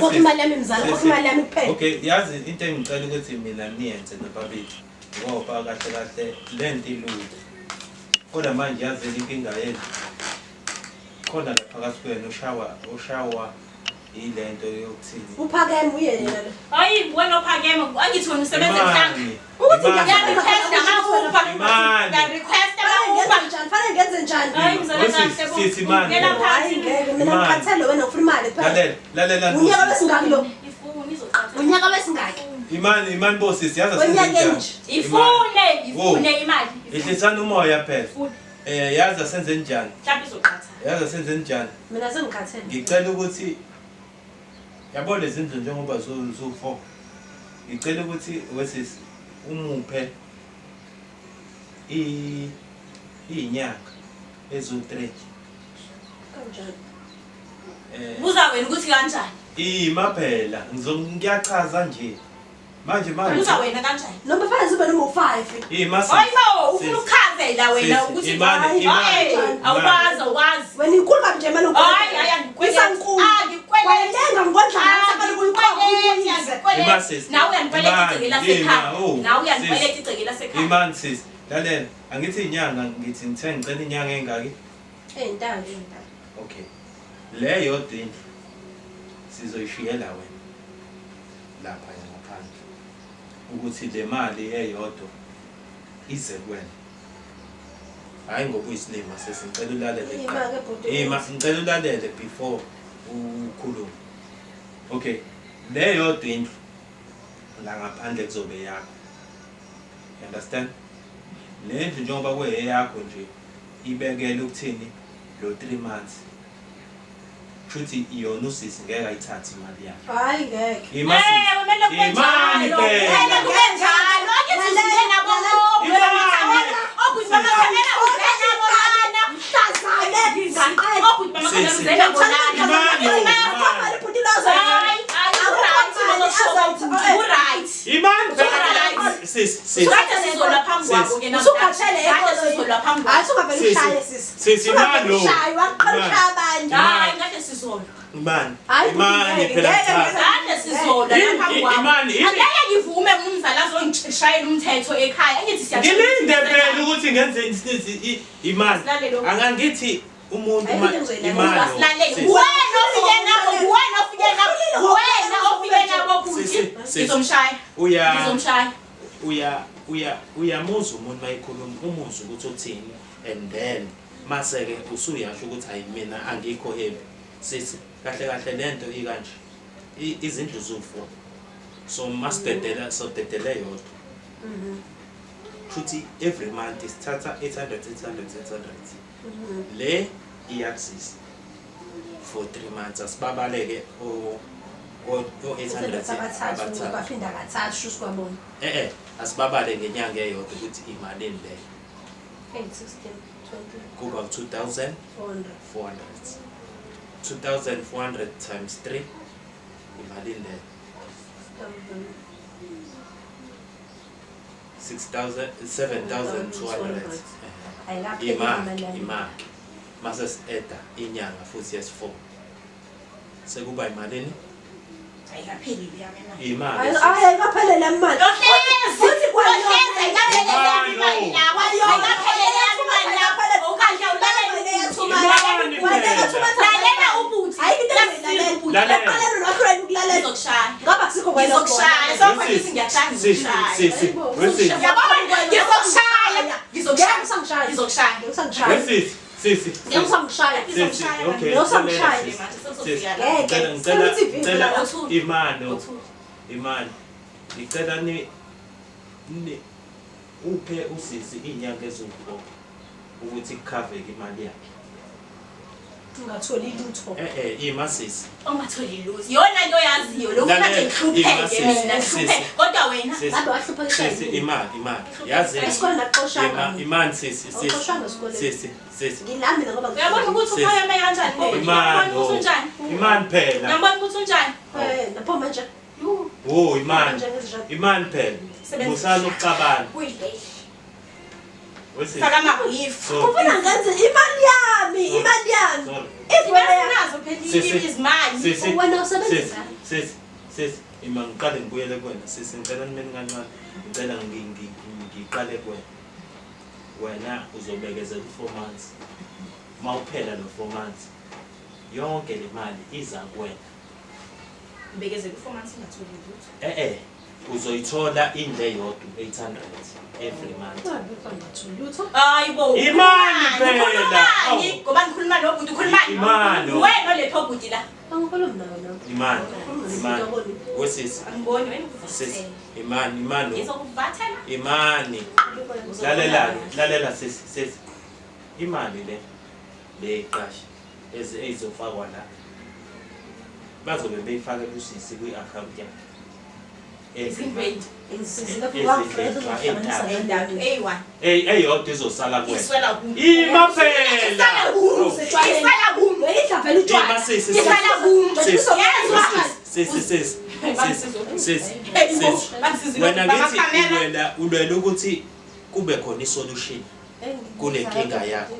Khokha imali yami mzala, khokha imali yami kuphela. Okay, yazi into engicela ukuthi mina niyenze nobabili ngoba kahle kahle le nto ilula. Kodwa manje yazi inkinga yenu. Khona la phakathi kwenu ushawa ilento yokuthini. Uphakeme uye yena lo. Hayi, wena ophakeme, angithi wena usebenza ebuhlanga. Imani. Ukuthi Imani. Uya-request ama-Uber. Imani. Uya-request Fanele ama-Uber. ngenze njani? Fanele ngenze njani? Hayi, mzala Wesisi, kahle bo. sisi, imani. Ngena Hayi phansi. ngeke mina Imali. ngikhathele wena ufuna imali kuphela. Lalela, lalela. Unyaka wesingaki lo? Ifune izoqhatha. Unyaka wesingaki? Imani, imani bosisi yazi Onyakeni asenze nje. Ifune, ifune imali. Ifune. Ihlisana umoya phela. Ifune. Yazi asenze njani? Mhlawumbe izoqhatha. Yazi asenze njani? Mina sengikhathele. Ngicela ukuthi yabo lezi ndlu njengoba zu-4. Ngicela ukuthi wesisi umuphe iy'nyanga eziwu-3. Kanjani? Buza wena ukuthi kanjani? Ima phela, ngiyachaza nje. Manje manje. Buza wena kanjani? Noma fanele zibe noma u-5. Ima sisi. Hayi bo, ufuna Sisi. ukuchazela wena Sisi, ukuthi imani, Hayi, imani. hayi, awukwazi, awukwazi. Wena inkulu kabi nje imali Hayi, hayi, angikweleti. Isankulu. Angikweleti. Wayenenga ngondla ngathi fanele uyikhokhe uyibuyise. Ima sisi. Nawe uyangikweleta Imani, igceke lasekhaya. ima, oh, Nawe uyangikweleta sisi. igceke lasekhaya. Imani sisi, lalela, angithi inyanga ngithi ngithe ngicela inyanga engaki? Eyintathu. Okay. Le yodwa indlu sizoyishiyela wena lapha ngaphandle ukuthi le mali eyodwa ize kuwena. Hayi ngoba uyisilima sisi, ngicela ulalele Ima kuqala. ke bhuti. Ima, ngicela ulalele before ukhulume. Okay, le yodwa indlu la ngaphandle kuzobe yakho. You understand? Le ndlu njengoba kuyeyakho nje ibekele ukuthini lo 3 months. Kushuthi iyona usisi ngeke ayithathe imali yakhe. Hayi ngeke. Ima sisi. Eh, kumele kube Imani njalo. phela. Kumele kube njalo. Angithi uze nabo bonke. Imani. Obhuti bamakhamera uze nabo lana. Mhlazane. Obhuti bamakhamera Sisi. uze nabo lana. Imani. Imali bhuti lozo. Hayi, hayi, u-right lokho bhuti, u-right. Imani phela. Sisi, sisi. Kade sizolwa phambi kwabo ke namhlanje. Usukhathele Kade sizolwa phambi kwabo. Hayi sungavele Sisi. ushaye sisi. Sisi, Sungavele imani lo. ushaye, waqala Imani. ushaya abanye. Hayi, kade sizolwa. Imani. Hayi, Imani ngeke, phela ngeke, cha. ngeke. Kade sizolwa Yini, la phambi kwabo. imani, yini? Angeke ngivume umzali azongishayela umthetho ekhaya. Angithi siyatshela Ngilinde ukuthi phela ukuthi ngenze imani. Silalele lokhu. Angangithi umuntu Ayikho into engizoyilalela. imani. Asilalele. Sisi. Wena ofike nabo, wena ofike nabo, wena ofike nabo bhuti. Sisi, sisi. Ngizomshaya. Uya Ngizomshaya. uya uya uyamuzwa umuntu mayikhuluma, umuzwa ukuthi uthini and then mase ke usuyasho ukuthi hayi mina angikho happy. Sisi kahle kahle lento ikanje. Izindlu zu4. So masidedela sodedele yodwa. Futhi every month isithatha 800 800 800. Le iyakusisa for 3 months asibabaleke o o 800 800 abathathu abathathu. Baphinda kathathu, shuthi kwabona. Eh, asibabale ngenyanga eyodwa ukuthi imalini leyo. 8, 16, 20, Kuba 2400. 400. 2400 times 3 imalini leyo? 6000, 7200. Ayikapheli Imali, imali yami. Imali mase si-eda inyanga futhi yesi-4 sekuba imalini? Ayikapheli yami imali. Imali. Ayikaphele le mali. Lohlezi, Futhi kwayona- lohlezi, ayikapheli yami imali lapho. Ayikapheli yami imali lapho. Awukahle, ulalela ubhuti. Imali phela. Lalela ubhuti. Ayikho into Lalela engiyilalela. ubhuti. Lalela. Ekuqaleni wahluleka ukulalela. Ngizokushaya. Ngaba kusikho kwayona. Ngizokushaya. Sokho ngiyakushaya, Sisi, ngizokushaya. sisi, wesisi, Yabona, ngizokushaya. Ngizokushaya. Ngeke usangishaya. Ngizokushaya. Ngeke usangishaya. wesisi, sisi, Ngeke usangishaya. sisi, okay. Ngeke usangishaya. Sisi, sisi. Ngeke. Ngicela, ngicela, Sicela i-TV ngicela la. imano, imani. Ngicela ni uphe usisi inyanga eziwu-4 ukuthi kukhaveke imali yakhe. Ungatholi lutho. Eh, ima sisi. Ongatholi lutho. Iyona nto oyaziyo lo, ufuna nje Lalela, ngihlupheke ima sisi, mina, sisi. ngihlupheke. Kodwa wena Sisi, Ngabe wahluphekiswa sisi, yini? imali, imali. Yazi Esikoleni nakuxoshanga ima, mina. imani sisi, sisi. Awuxoshwanga esikoleni. Sisi, sisi. Ngilami mina ngoba uyabona ukuthi Sisi. uphakeme kanjani ngoba uyabona Imani, ukuthi unjani. imani phela. Uyabona ukuthi unjani. Eh, lapho manje. Oh, imani. Manje ngizishada. Imani phela. Sebenza. Musani ukuxabana. Kuyileli. Wesisi. Faka amahifu. Sorry. Ufuna ngenze imali yami, imali yami. Sorry. If wena Sinazo phela Sisi. izimali. Sisi. Wena usebenza Sisi, ngani? sisi, sisi. Ima ngiqale ngibuyele kuwena. Sisi, ngicela nimeni kancane. Ngicela ngiqale kuwena. Wena uzobekezela u-4 months. Mawuphela lo 4 months, yonke le mali iza kuwena. Ngibekezela u-4 months ungatholi lutho. Eh eh, uzoyithola indle eyodwa 800 every month. Ngabe ungatholi lutho. Hayi bo. Imali phela. Ukhulumani? Awu. Ngoba ngikhuluma nobhuti, ukhulumani? Imali. Wena olethe obhuti la. Angikhulumi nawe nami. Imali, imali. Wesisi, Angiboni wena sisi, ukuvathela. imani, imani. Ngizokuvathela. Imani. Lalela, lalela sisi, sisi. Imali le iqashi ezofakwa la. Bazobe beyifake kusisi kwi-account yakhe. Every month. Izindlu Endawo eyi-one. Eyodwa izosala kuwena. Iswela kum. Ima phela. Isala kum. Isala kum. Uyidla vele utshwala. Ima sisi, sisi. Isala kum. Sisi. Yezwa. Sisi, sisi. Sisi, sisi. Hey, bo, Sisi. bangisiza Wena ukuthi ngithi bamakhamera. ulwela ulwela ukuthi kube khona isolution. Kule nkinga yakho.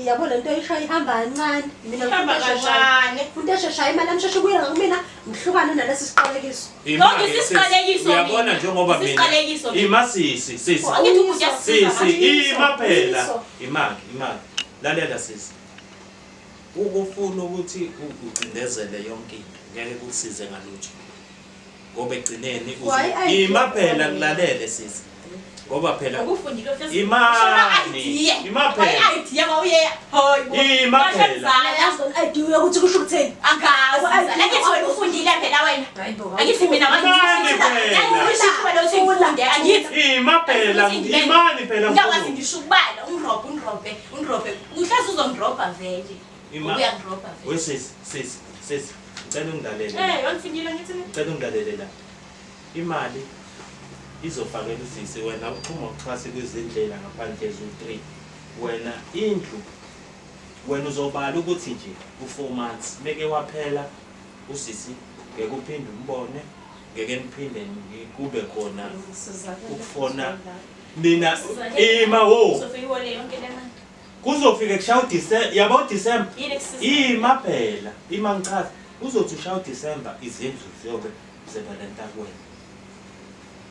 Yabo lento oyisho ihamba kancane. Mina Ihamba ngifuna esheshayo. kancane. Umuntu esheshayo imali yami sheshe ibuyele ngakumina, ngihlukane nalesi siqalekiso. Ima Lokhu ke, sisi. isiqalekiso mina. Uyabona njengoba mina. Isiqalekiso mina. Ima sisi, sisi. Angithi ubhuti uyasisiza Sisi, manje. ima phela. Iso. Imali, imali. Lalela sisi. Ukufuna ukuthi ucindezele yonke into ngeke kukusize ngalutho. Ngoba ekugcineni Why I- ima phela kulalele sisi. Ngoba phela Ukufundile ofesi. Imani. Ima phela. Idea kwawuye. Hayi bo. Ima Kahle phela. mzala. Yazi lona idea yokuthi kusho ukuthini. Angazi. Awu, Angithi wena ufundile phela wena. Hayi bo. Angithi mina Imani phela. Wangisho lothi ngifunde angithi. Ima phela, imani phela. Ngiyakwazi mkhulu. ngisho ukubala, ungirobhe, ungirobhe, ungirobhe. Uhlezi uzongirobha vele. Ima. Uyangirobha vele. Wesisi, sisi, sisi. Ngicela ungilalele. Eh, yonifundile ngithi mina. Ngicela ungilalele la. Imali izofakela usisi wena uxhuma uxhase kwizindlela ngaphandle ezu-3. Wena indlu wena uzobala ukuthi nje u-4 months meke waphela usisi ngeke uphinde umbone, ngeke niphinde kube khona ukufona mina ima wo Uzofika iwole yonke le mali. kuzofika kushaya uDisemba, yabo uDisemba. Yini ekusiza? Ima phela, ima ngichaza. Uzothi ushaya uDisemba izindlu ziyobe sebalenta kuwena.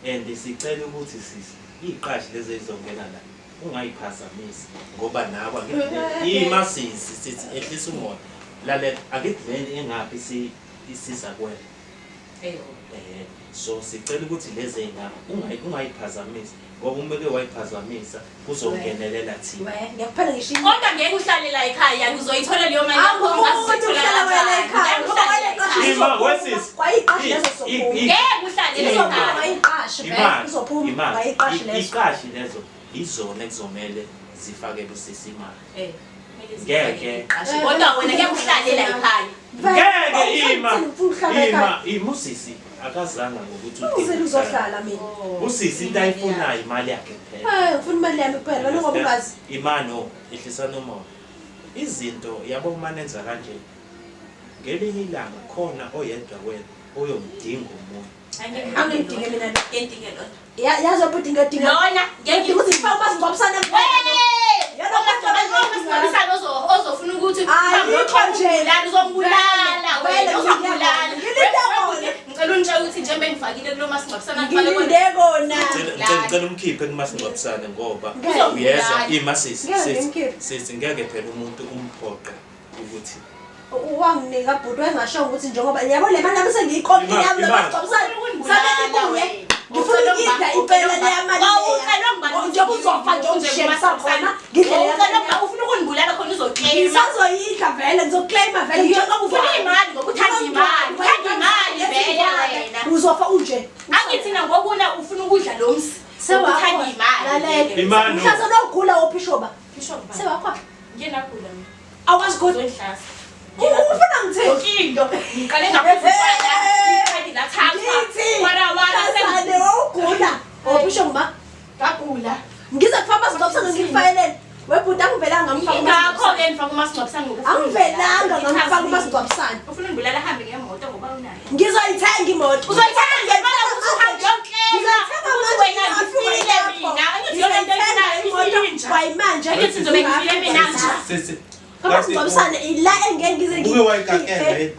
And sicela ukuthi sisi iqashi lezi ezizongena la ungayiphazamisi ngoba nawe angithi ima sisi sithi ehlisa umoya. Lalela angithi le engaphi isiza kuwena. Eyo. So sicela ukuthi lezi ey'ngapha ungayiphazamisi ngoba uma uke wayiphazamisa kuzongenelela thina. We, ngiyakuphela ngisho Kodwa ngeke uhlale la ekhaya, uzoyithola leyo mali yakho Angifuni ungazi ukuhlala wena ekhaya. Ngeke Ngoba uhlale la wayeqashe ekhaya. Ima, izophuma. wesisi. Wayeqashe lezo zophuma. Ngeke uhlale la Izophuma ekhaya. wayeqashe vele. Imali, Izophuma imali. wayeqashe lezo. Iqashi lezo izona ekuzomele zifakele usisi imali. Eh, Kumele Ngeke. zifake iqashi. Kodwa wena ngeke uhlale la ekhaya. Ngeke ima. Ngifuna ukuhlala Ima, ekhaya. ima usisi akazanga ngokuthi Ungizele udinga uzohlala mina. Usisi into ayifunayo imali yakhe kuphela. Eh, ngifuna imali yami kuphela wena ngoba ungazi. Imano ehlisana umoya. Izinto yabo uma nenza kanje. Ngelinye ilanga khona oyedwa wena oyomdinga omunye. Angidinge mina lo. Ngidinge lona. Yazi ubhuti ngiyadinga. Lona Ngiyadinga ukuthi ngifake umasingcwabisane kuwena. Yona umasingcwabisane ozofuna ukuthi Ayikho nje. uzombulala Vele, wena uzombulala. ngilinde kona. Ngicela ungitshele ukuthi njengoba engifakile kulo masingcwabisane angifake kona. Ngilinde kona. Ngicela umkhiphe kumasingcwabisane ngoba Ngeke. uyezwa ima sisi Ngeke sisi ngimkhiphe. sisi ngeke phela umuntu umphoqe ukuthi Wanginika bhuti wayengasho ukuthi njengoba yabo le mali nami sengiyikhokhile yami lo Imali. masingcwabisane. Ufuna Samele ukundibulala ibuye. wena. Ngifuna ukuyidla impela leya mali Wawucelwe ngubani leya. Njengoba uzofa nje ungishiye ngisakhona ngidle leya Wawucelwe mali. ngubani? Ufuna ukundibulala khona uzoclaima. Ngisazoyidla vele ngizoclaima vele njengoba Ufuna imali ngoba uthanda imali. Uthanda imali vele wena. Uzofa unje. Angithi na ngokuna ufuna ukudla lo msi. Uthanda imali. Lalela. Imali. Mhlazana ogula wophishoba. Ngisho ngubani? Sewakho. Ngike nagula mina. Awazi kodwa. Uzongihlasa. Ufuna ngithini? Yonke into ngiqale ngaphuza utshwala, ikhadi lathathwa. Ngithi. Wara wara Mhlazane wawugula. Wophisho nguma. ngagula. Ngize kufaka umasingcwabisane ngikufayelele. Webhuti angivelanga ngamfaka umasingcwabisane. Ingakho-ke ngifaka umasingcwabisane ngoba ufuna Angivelanga ungibulala. ngamfaka umasingcwabisane. Ufuna ungibulala ahambe ngemoto ngoba unayo. Ngizoyithenga imoto. Uzoyithenga ngemali ukuthi uhambe uyoclaima. Ngizayithenga Ukuthi manje wena ngifile mina. Angithi yona into Ngizayithenga imoto engifunayo isinja. kwayimanje. Angithi ngizobe ngifile mina nje. sisi Umasingcwabisane ila engeke ngize uke wayikakela yini?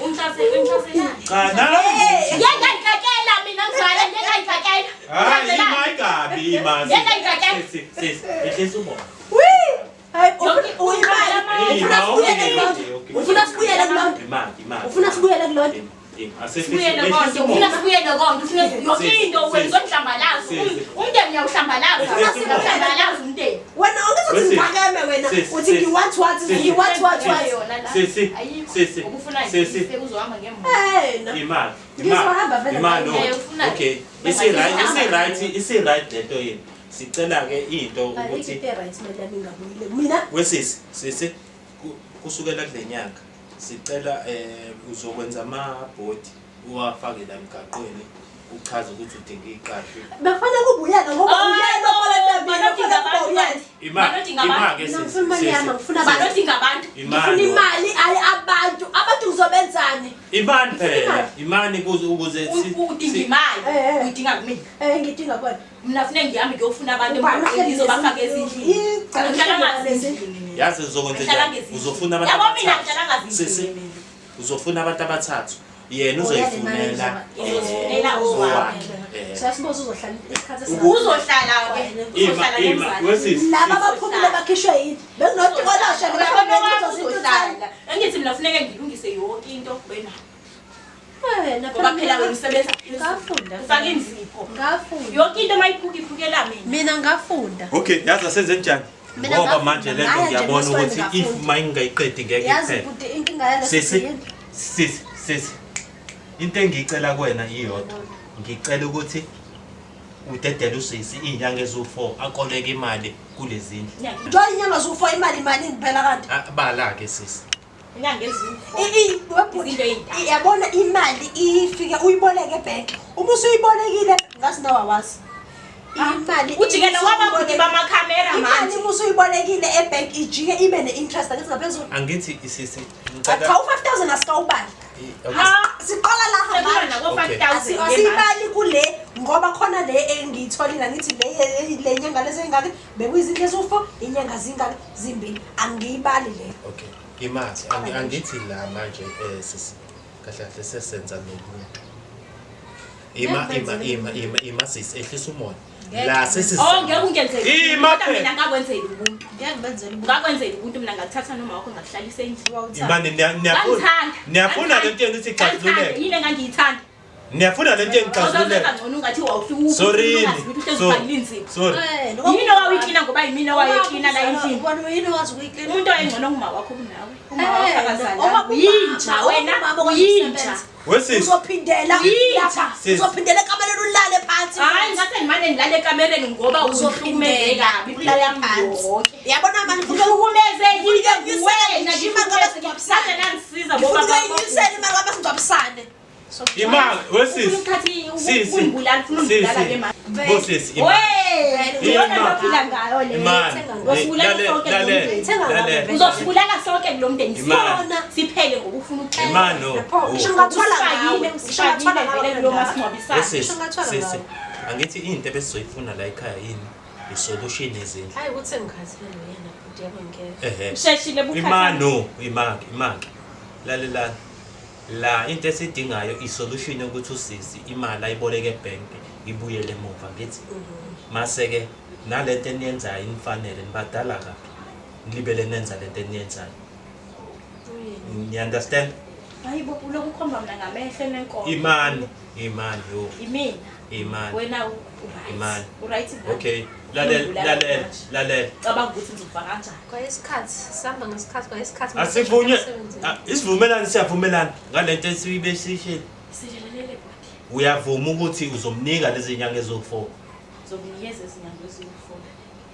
Umhlase umhlaselani. Cha nalo Ngeke ngayikakela mina mzala, ngeke ngayikakela. Hayi ima ayikabi ima. Ngeke ngayikakela. Sisi sisi ehlisa umoya. Wee! Hayi Yonke uyimali. Ima, Ufuna sibuyele okay, kulonto. okay, okay. Ufuna sibuyele kulonto. Imali imali. Ufuna sibuyele kulonto. Ima, ima. Asehlise Sibuyele ehlisa konke, ufuna umoya. sibuyele konke, ufuna yonke Sisi, into wena sisi. uzongihlambalaza. Sisi. Umndeni uyawuhlambalaza, Sisi. uyahlambalaza umndeni. Wena ongezothi Sisi. ngiphakeme wena Sisi, uthi sisi. ngi-what what Sisi. ngi-what what what. Yona la. Sisi, Ayikho. sisi, Ngoba ufuna sisi. ngifise uzohamba ngemoto. Eh na. Imali. Ngizohamba vele Imali. Eh, ufuna- Okay. Isi right, isi right, isi right lento yini. Sicela ke into Ayikho ukuthi into e-right imali yami ingabuyile. Mina wesisi sisi kusukela kule nyanga sicela uzokwenza amabhodi uwafake la emgaqweni uchaze ukuthi udinga iqashi. bekufanele kube uyena ngoba uyena okolota mina Banodinga kufanele kube abantu uyena. manje. Ima Banodinga ima abantu. ke Mina sisi. ngifuna imali yami, ngifuna abantu. Banodinga abantu. Ngifuna imali ayi abantu. Abantu ngizobenzani? Imani phela, imani kuze ukuze Udinga imali. Eh, eh. Uyidinga kumina. Eh ngidinga kona. Mina funeka ngihambe ngiyofuna abantu Ubani emgwaqweni ohleli ngizobafaka ezindlini? ezindlini. Icala Ngihlala ngihlala ngazindlini mina. Yazi uzokwenza Ngihlala njani? ngezindlini. Uzofuna abantu Yabo mina abathathu. ngihlala Sisi, ngazindlini mina. uzofuna abantu abathathu. Yena uzoyifunela Ngizozifunela owami. owakhe. Siyasibuza uzohlala isikhathi Uzohlala-ke. Ima Uzohlala ima nomzala. wesisi. Laba abaphumile bakhishwe yini? Bekunotikolosha Uyabona owami uzohlala. Angithi mina funeke ngilungise yonke into wena. Wena Ngoba phela wena usebenza phezulu. Ngafunda. Ufake inzipho. Ngafunda. Yonke into mayiphuka iphukela mina. Mina ngafunda. Okay, yazi asenze njani? Mina Ngoba ngafunda, manje lento ngaya nje ngiyabona esikoleni ukuthi if ngafunda. mayingayiqedi ngeke Yazi iphele. bhuti inkinga yalesi Sisi, yini? sisi, sisi. Into engiyicela kuwena iyodwa. Ngicela ukuthi udedele usisi iy'nyanga eziwu-4 akoleke imali kulezi ndlu. Njengoba inyanga ziwu-four imali imalini phela kanti? Ah, Bala-ke sisi. Inyanga eziwu-four. Webhuti, Izinto ey'ntathu. yabona imali ifike uyiboleke ebhenki. Uma usuyibolekile ngazi nawe awazi. Imali Ujikela wababhuti bamakhamera Imali manje. uma usuyibolekile ebhenki ijike ibe ne-interest angithi ngaphezulu. Angithi isisi ngicela Cha u-5 000 asikawubali. Okay. Ha? Siqala la Sekuba manje. nako Okay. 5000 ngemali. Asiyibali kule ngoba khona le engiyitholile angithi le le nyanga lezi engaki bekuyizindlu eziwu-four inyanga zingaki zimbili angiyibali le. Okay. Imali angithi la manje sisi kahle kahle sesenza nobuntu. Ima ima ima ima ima sisi ehlisa umoya. La sisi Oh ngeke ungenzele. Ima Kodwa phela. mina ngakwenzela ubuntu. Ngeke ngibenzele ubuntu. Ngakwenzela ubuntu mina ngakuthatha noma wakho ngakuhlalisa endlini. Imani niyafuna Ngangithanda. niyafuna lento yenu ukuthi Ngangithanda. ixazululeke. Yini engangiyithanda? Niyafuna lento engixazulule. Uzozenza ngcono ungathi wawufika Sorry. ungazi ukuthi uhlezi Sorry. ufakile inzipho. Sorry. Yini owayiklina ngoba yimina owayeklina la endlini. Wena yini owazi ukuyiklina? Umuntu oyengcono nguma wakho kunawe. Uma wakho akazalanga. Oba Yinja wena, uyinja. Wesisi. Uzophindela Yinja. lapha. Sis. Uzophindela ekamereni ulale phansi. Hayi ngase ngimane ngilale ekamereni ngoba uhlukumeze kabi impilo Ulale yami phansi. yonke. Yabona manje ufuna Ngihlukumezekile Ngifuna nguwena, ukuyinyusela ngihlukumezekile. Nanisiza Ngifuna ngoba ukuyinyusela imali kamasingcwabisane. Imali wesisi. Ufuna ukuthatha Sisi. ukungibulala, ufuna ungibulala Sisi. ke manje. Bosisi imali. We, iyona Imali. ophila ngayo le. Imali. Uzosibulala sonke kulo mndeni. Lalela. Uzosibulala sonke kulo mndeni. Imali. Sona siphele ngokufuna ukuxela. Imali no. Pho, ngisho ngingathwala ngawe, ngisho ngingathwala ngawe Usifakile kulo masingcwabisane. Wesisi. Ngisho ngingathwala Sisi. ngawe. Angithi into ebesizoyifuna la ekhaya yini? Isolution yezindlu. Hayi ukuthi ngikhathele noyena bhuti yabo ngeke. Ehhe. Usheshile bukhathele. Imano, imaki, imaki. Lalelani. La into esidingayo isolution yokuthi usisi imali ayiboleke ebank ibuyele emuva ngithi. Mase ke nalento eniyenzayo inifanele nibadala kabi. Nilibele nenza lento eniyenzayo. You understand? Hayi bo ulokhu ukhomba mina ngamehlo nenkomo. Imani, imani yo, Imina. imani. Wena u-right. Imali. U-right ngani? Okay, lalela, lalela, lalela. Cabanga ukuthi ngizofa kanjani. Kwayesikhathi sihamba ngesikhathi kwayesikhathi. Asivunywe isivumelano siyavumelana ngalento esiyibe sishilo. Silalele bhuti. Uyavuma ukuthi uzomnika lezi nyanga eziwu4. Zokunikeza izinyanga eziwu-4.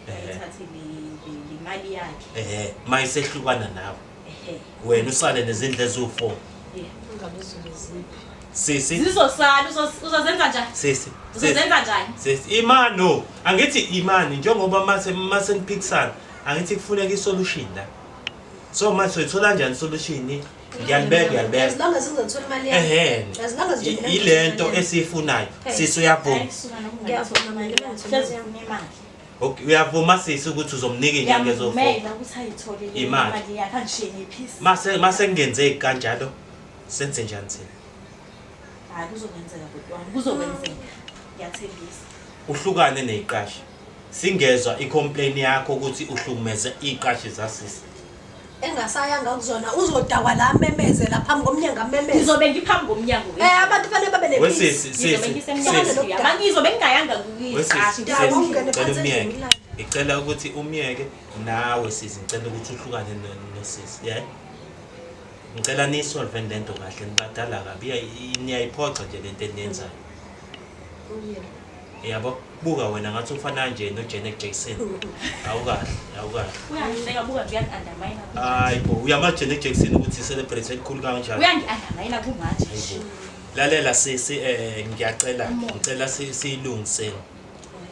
Ehhe. Ayithathe le mali yakhe. Ehhe, mayisehlukana nawe. Ehhe. Wena usale nezindlu eziwu4. Yeah. Ngabe izulu ziphi? Sisi, Zizosala uzozenza njani? sisi, sisi. Uzozenza njani? Sisi, imano, angithi imani njengoba mase mase niphikisana, angithi kufuneka isolution la. So manje soyithola kanjani isolution? Ngiyalibeka, As ngiyalibeka. long as ngizothola imali yami. Ehhe. As long as nje mina Ilento ngizothola imali yami. esiyifunayo. Hey. Sisi uyavuma. Hayi, suka noma Ngiyavuma ungayithola mina, imali. ngithola Hlezi imali yami. ufuna imali. Okay, uyavuma sisi ukuthi uzomnika inyanga ezo-4. Ngiyamvumela ukuthi ayithole le Imali. imali yakhe angishiye ngephisi. Mase kungenzeki kanjalo senze njani thina? Hayi kuzokwenzeka bhuti wami, kuzokwenzeka. Ngiyathembisa. Uhlukane neziqashi. Singezwa icomplaint yakho ukuthi uhlukumeze iziqashi zasisi. Engasayanga kuzona uzodakwa la amemeze la phambi komnyango amemeze. Ngizobe ngiphambi komnyango wethu. Abantu fanele babe nepeace. Wesisi, Ngizobe sisi, ngisemnyango sisi. wethu. Ngizobe ngingayanga Wesisi, kuyiqashi. sisi, Daba, ungene ngicela phansi umyeke. endlini ulale. Ngicela ukuthi umyeke nawe sisi, ngicela ukuthi uhlukane nosisi, yeah? Ngicela niyisolve lento kahle nibadala kabi. Niyayiphoxa nje lento eniyenzayo. Yabo, buka wena ngathi ufana nje noJanet Jackson. Awukahle, awukahle. Uyangihleka buka nje uyangi-undermine. Hayi bo, uyamazi Janet Jackson ukuthi celebrate elikhulu kanjani? Uyangi-undermine kumanje. Hayibo. Lalela sisi, ngiyacela, ngicela siyilungiseni.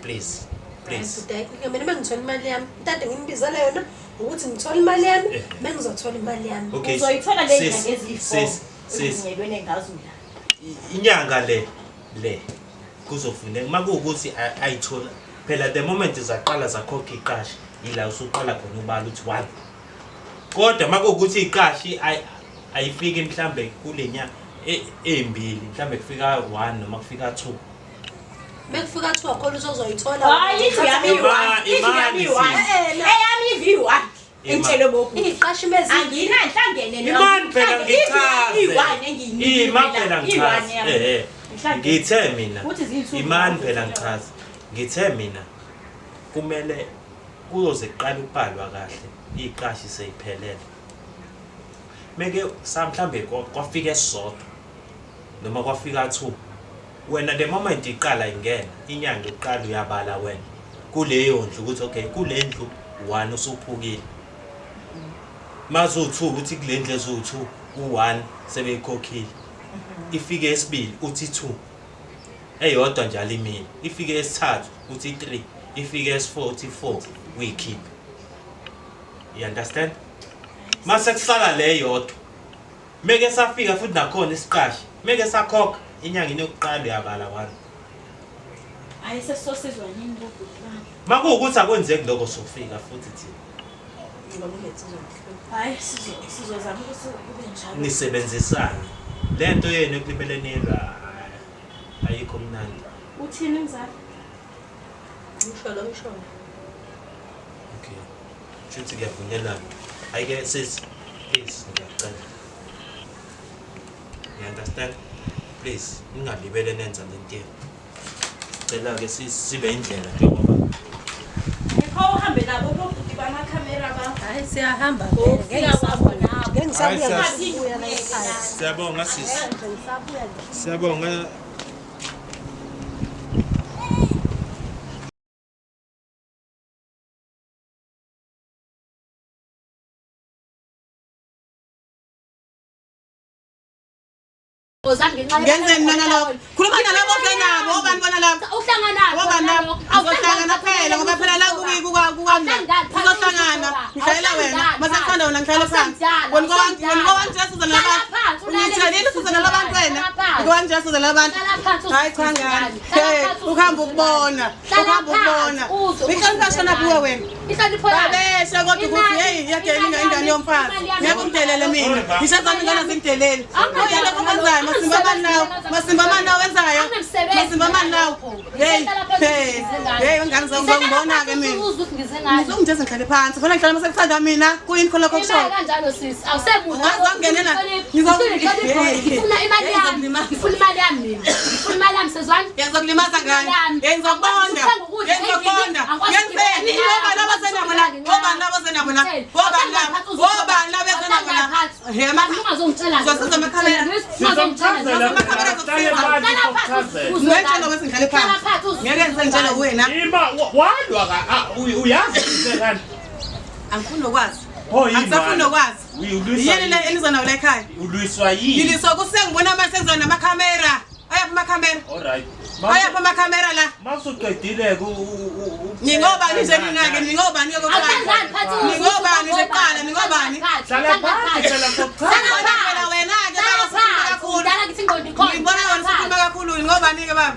Please. Please. Bhuti, ayikho inkinga. Mina mengithola imali yami, intade nginibizela yona ukuthi ngithole imali yami, mengizothola imali yami. Okay. Uzoyithola le Sis, nyanga eziyi-4. sis, sis. Uvunyelwene ngazo la. Inyanga le kuzofuneka makuwukuthi ayithola phela the moment zaqala zakhokha iqashi ila usuqala khona ubala uthi 1 kodwa makuwukuthi iqashi ayifiki mhlambe kule nyanga ezimbili mhlambe kufika 1 noma kufika 2 Mekufika 2 khona uzozoyithola. Hayi indlu yami iyi-one. Indlu yami iyi-one. Eyami indlu iyi-one. Engitshelwe bobhuti. Iqashi mezi. Anginanhlangene Imani phela ngichaze. Iyi-one engiyinikiwe Ima la. phela Iyi-one ngichaze. yami. Ngihlangene. Ngithe mina. Kuthi ziyi-two Imani nje. phela ngichaze. Ngithe mina kumele kuyoze kuqale ukubhalwa kahle iqashi seyiphelele. Meke mhlambe kwafika esisodwa noma kwafika 2. Wena the moment iqala ingena inyanga yokuqala uyabala wena kuleyo ndlu ukuthi okay kule ndlu 1 usuphukile. Mazu2 ukuthi kule ndlu ezu2 u1 sebeyikhokhile. Ifike esibili uthi 2. Eyodwa nje alimile. Ifike esithathu uthi 3. Ifike esi4 uthi 4 uyikhiphe. You understand? Mase kusala le yodwa. Meke safika futhi nakhona isiqashi. Meke sakhokha inyanga inokuqala uyabala 1. Hayi sesosizwa nini bobhuti bami. Makuwukuthi akwenzeki lokho sofika futhi thina. Hayi sizozama ukuthi kube njalo. Nisebenzisane. Lento yenu ekulibele nilwa ayikho mnandi. Uthini mzali? Ngisho lo ngisho. Okay. Shuthi kuyavunyelana. Ayike sis, please ngiyacela. You understand? Please ningalibele nenza lento yenu. Sicela ke sibe indlela njengoba Ngikho uhambe nabo bobhuti bamakhamera bakho. Hayi siyahamba Oh, vele, ngeke ngisabuya ngeke ngisabuya Hayi, ngisabuya la ekhaya. Siyabonga sisi. Ngeke ngisabuya nje. Siyabonga. Ngenzeni mina nalokho? Khuluma nalabo ohle nabo, obani bona labo? Obani labo? Uzohlangana phela ngoba phela la kuzohlangana. Ngihlalela wena. Mase kuthanda wena ngihlale phansi. Wena kwa Jesu uzona labantu. Ungitshelile uzona labantu wena. Kwa Jesu uzona labantu. Hayi cha ngane. Hey, ukuhamba ukubona. Ukuhamba ukubona. Inhlonipho yashona kuwe wena. Inhlonipho yami. Babesha kodwa ukuthi hey iyadelela ingane yomfazi. Ngeke umdelele mina. Ngisho zami ingane zingidelele. Uyale kokwenzayo masimba mani nawo. Masimba mani nawo wenzayo. Masimba mani nawo. Hey hey. Hey ingane zami ngibona ke mina. Uzwe ukuthi ngize ngani. Ngizongijeza ngihlale phansi. Funa ngihlale mase kuthanda mina. Kuyini khona lokho Imali kushoyo? kanjalo sisi. Awusemuhle. Ungazongenela. Ngifuna imali yami. Ngifuna imali yami mina. Ngifuna imali yami sezwani. Ngizokulimaza ngani? Ngizokubonda. Ngizokubonda. Ngenzeni? Obani abasenabo la? Obani abasenabo la? Obani labo? Obani abasenabo la? Hema. Ungazongitshela. Uzosiza amakhamera. Ungazongitshela. Amakhamera azokusiza. Ngiyetshela ukuthi ngihlale phansi. Ngeke ngize ngitshele wena. Ima walwa ka uyazi ngani? Angifuni nokwazi. Oh yini? Angisafuni nokwazi. Ulwiswa Yini le eniza nayo la ekhaya? Ulwiswa yini? Ngiliswa kusengibona manje sengiza namakhamera. Ayaphi amakhamera? Alright. Ayaphi amakhamera la? Masuqedile ku Ningobani nje mina-ke? Ningobani ke kokuqala? Ningobani nje kuqala? Ningobani? Hlala phansi phela sokuchaza. Ngibona phela wena-ke baba usukhuluma kakhulu. Dala ngithi ingqondo ikhona. Ngibona wena usukhuluma kakhulu. Ningobani-ke baba?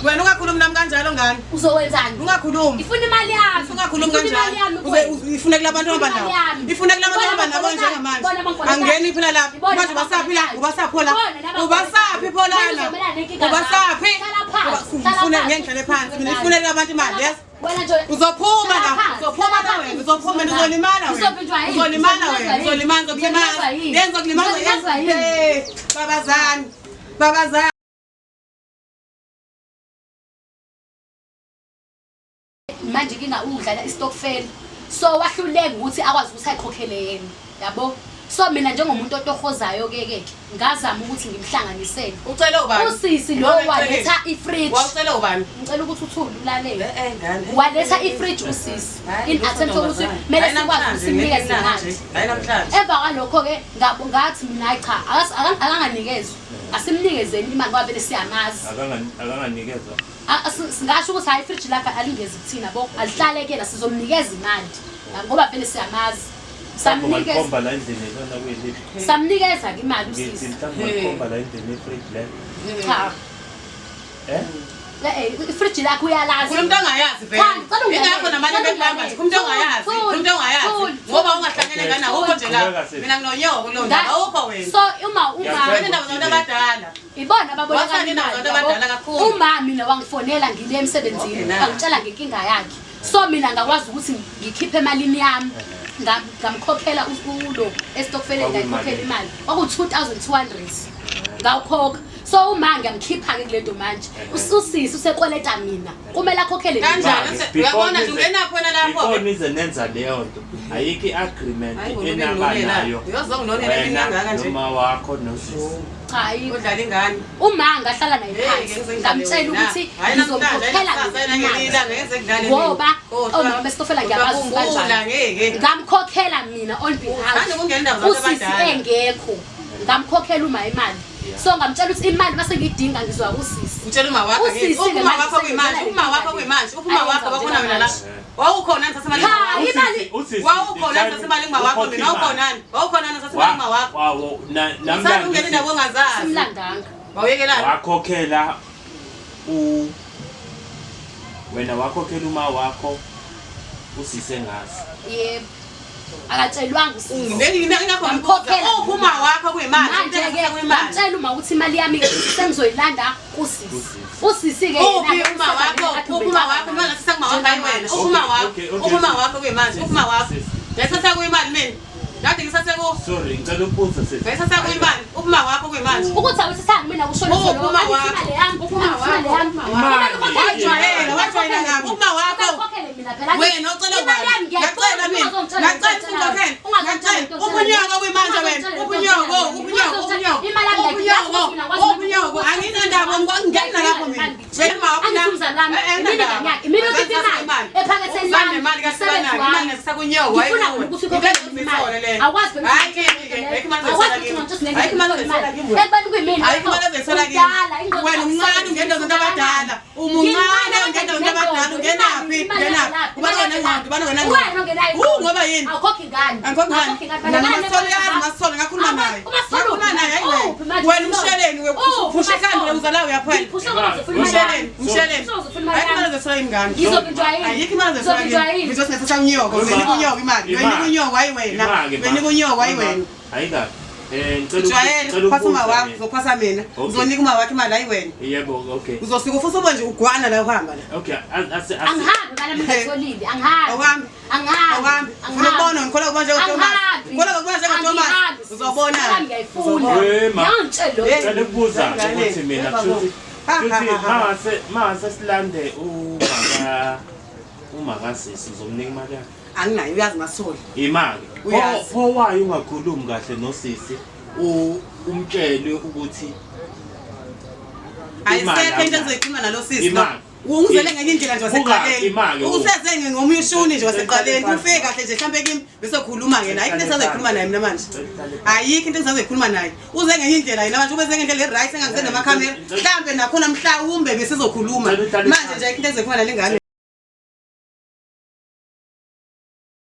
Wena ungakhulumi nami kanjalo ngane. Uzowenzani? Ungakhulumi. Ifuna imali yami. Ungakhulumi Ifuna imali kanjalo. yami Uze kuwena. ifune kulabantu ohamba Ifuna nabo. imali yami. Ifune kulabantu ohamba Ibona nabo abangikolotayo. njengamanje. Ibona abangikolotayo. Angeni phela lapha. Ibona Manje ubasaphi la? abangikolotayo. Ubasaphi la? Ibona laba Ubasaphi pho lana? Ngizomelana nenkinga zakho. Ubasaphi? Hlala phansi, hlala Ufune phansi. ngeke ngihlale phansi. Mina ifune kulabantu imali, yes? Wena nje Uzophuma Hlala la, phansi, uzophuma hlala la phansi. wena, uzophuma uzolimala wena. Uzovinjwa yini? Uzolimala wena, Uzolimazwa yini? uzolimala, uzokulimaza. Uzolimazwa yini? Yena uzokulimaza, Uzolimazwa yini? Hey, babazani. Babazani. Manje inkinga udlala istokfela so wahluleka ukuthi akwazi ukuthi ayikhokhele yena yabo. So mina njengomuntu otohozayo ke ke ngazama ukuthi ngimhlanganisele Ucele ubani? usisi lo waletha ifridge. Wawucele ubani? Ngicela ukuthi uthule ulalele. Eh ngane. Waletha ifridge usisi in attempt yokuthi kumele sikwazi ukuthi simnikeze imali. Hayi namhlanje. Emva kwalokho-ke ngathi mina hayi cha akanganikezwa asimnikezeni imali ngoba vele siyamazi. Akanganikezwa. Singasho ukuthi hayi ifridge lakhe alingezi kuthina bo alihlale kuyena sizomnikeza imali ngoba vele siyamazi. Samnikeza Samnikeza la endlini lona kuyiliphi? samnikeza-ke imali Ngithi usisi. mhlawumbe ungakhomba la endlini ifridge le. Cha. Eh? Ifridge lakhe uyalazi. Khuluma into ongayazi vele. Cha, ngicela ungilalele. Ingakho namanye Ngicela bekuhamba nje. Khuluma into ongayazi. Thul, Khuluma into ongayazi. thul, Ngoba ungahlangene ngane awukho nje la. Qhubeka, sis. Mina nginonyoko kuleyo ndaba awukho wena. So uma uma Wena indaba zabantu abadala. ibona ababoleka Wasale imali, nabantu abadala yabo. kakhulu. Uma mina wangifonela ngile emsebenzini Okay, na. angitshela ngenkinga yakhe. So mina ngakwazi ukuthi ngikhiphe emalini yami. Ngamkhokhela ulo estokfeleni ngayikhokhela imali. Kwaku 2200. Ngawukhokha. So uma ngiyamkhipha ke kulento manje. Usisi usekweleta mina. Kumele akhokhele mina. Kanjani? Uyabona nje ungenaphi wena lapho? Before nize nenza leyo nto, ayikho i-agreement Hayi, ngoba enaba benginonela. nayo. Uyozonginonela Wena kangaka nje. noma wakho nosisi. Cha ayikho. Udlala ingane. Uma ngahlala naye Hey, phansi ngeke ngize ngamtshela ngidlale ukuthi wena. Hayi namhlanje, ngizomkhokhela hayi nakusasa, hayi nangelinye ilanga, ngeke ngize ngidlale mina. ngoba Kodwa- omama besitofela ngiyakwazi ukuthi Kodwa kanjani. ngeke. Ngamkhokhela mina on behalf. Uthanda ukungena indaba zabantu Usisi abadala. engekho. Ngamkhokhela uma imali. So ngamtshela ukuthi imali mase ngiyidinga ngizwa kusisi. Utshela uma wakho Usisi ngeke. ke Uma manje wakho kuyimanje, sengenzela uma wakho le kuyimanje, uma Ayenza wakho wakhona wena la. njengamanje. Wawukhona nithatha imali Cha, kuma wakho. imali Wawukhona nithatha imali kuma wakho mina, wawukhona Wawukhona nithatha imali kuma wakho. Wawo Uthanda ukungena indaba ongazazi. Simlandanga. Wawuyekelani? Wakhokhela u wena wakhokhela uma wakho usise ngazi. Yebo. Akatshelwanga usisi. Ingakho Ngamkhokhela. Uphi uma wakho kuyimanje? Manje ke Kuyimanje. ngamtshela uma ukuthi imali yami sengizoyilanda kusisi. Usisi ke Uphi uma wakho? Uphi uma wakho? Mina ngathatha kuma wakho hayi wena. Uphi uma wakho? Okay, okay, Uphi uma sis. wakho kuyimanje? Uphi uma wakho? Sis. Ngayithatha kuyimali mina. Kade ngisathe ku Sorry, ngicela ukubuza sis. Ngayithatha kuyimali. Uphi uma wakho kuyimanje? Ukuthi awuthathanga mina Kumina kusho lutho Uphi lokho. uma Angithi wakho? imali yami, Uphi uma angithi imali wakho? yami. Imali. Wajwayela, wajwayela kabi. Uma wakho. Ukhokhele mina phela. Wena ucela Imali ubani? yami ngiyayifuna, Ngiyacela mina. ungazongitshela Ngiyacela lento ungikhokhele. Ungazongitshela Ngiyacela. lento Uphunyoko kuyimanje wena. Ungazongitshela lento Uphunyoko, uphunyoko, uphunyoko. Imali yami ngiyayifuna, Uphunyoko, mina ngikwazi ukuthi- uphunyoko. Anginandaba, ngingena lapho mina. Wena uma wakho Angithi umzali wami, Eh, eh, mina anginandaba. ingane yakhe, mina ukhipha Uzangi imali imali. ephaketheni Uzangi lami, nemali umsebenzi kaSibanani, wami. imali nesisakunyoko, hayi Ngifuna kuwe. ukuthi ukhokhele Ngeke imali. ngizithole le. Awukwazi phela Hayi, ukuthi ke, ke, ayikho imali Awukwazi ezoyithola ukuthi kimi. ungantshontsha ngeke Ayikho imali ngithole ezoyithola imali. kimi wena. Ekubeni kuyimina Ayikho imali ezoyithola kimi. Udala, ingqondo Wena umncane ungena izinto abadala. Umuncane ungena izinto abadala ungenaphi? Ungenaphi? Ubani onengqondo? Ubani ongenangqondo? Wena ongenayo Wu, ngoba yini? Awukhokhi ngani? Angikhokhi ngani? Awukhokhi ngani? Mina Balekana noMasolo uyazi nemali. Masolo ngakhuluma naye. Umasolo Ngakhuluma naye hayi wena. Uphi manje Wena uMasolo? umsheleni we Uphi uphusha ikhanda uMasolo? uzala uyaphela. Ngiphusha ngoba ngizofuna imali yami. Umsheleni, umsheleni. Ngizofuna imali Ayikho imali yami. ezoyithola kimi ngane. Ngizovinjwa yini? Ayikho imali ezoyithola Ngizovinjwa kimi. yini? Ngizosinetha unyoko, uyonika unyoko imali. Uyonika unyoko hayi wena. Ima-ke, ma. Uyonika unyoko hayi Ma, wena. Hayi kabi. Eh ngicela Ujwayele ngicela uphasa uma ukubuza wakho, mina. uzophasa mina. Okay. Uzonika uma wakho imali hayi wena. Yebo, okay. Uzosuka ufuse ube nje ugwana la uhamba la. Okay, ase Angihambi imali yami ngiyitholile. Angihambi. Awuhambi. Angihambi. Awuhambi. Ufuna ukubona ngikholwa ukubona njengoThomas. Angihambi. Ngikholwa ukubona njengoThomas. Angihambi. Uzobona. Imali yami ngiyayifuna. We, ma. Yangitshela lokho. Hey. Ngicela ukubuza Ngane. ukuthi mina Hey, kushuthi Ha, ha, kushuthi ha, ha. mangase mangase silande umaka umakasisi uzomnika imali yakhe. Anginayo uyazi Masoli. Imali. Uyazi. Pho wayo ungakhulumi kahle nosisi umtshele ukuthi imali Ayisekho into awunayo. engizoyikhuluma nalo sisi. lo. Imali. Ungizele ngenye indlela nje wasekuqaleni. Imali, oh. Useze ngomunye ushuni nje wasekuqaleni. Uqale Ufike kahle nje mhlambe kimi bese khuluma ke naye. Ayikho into engisazoyikhuluma naye mina manje. Uqale phansi. Ayikho into engisazoyikhuluma naye. Uze ngenye indlela yena manje ubeze ngendlela e-right engangize namakhamera. Mhlambe nakhona mhlawumbe besizokhuluma. Uqale Manje nje ayikho into engizoyikhuluma nale ngane.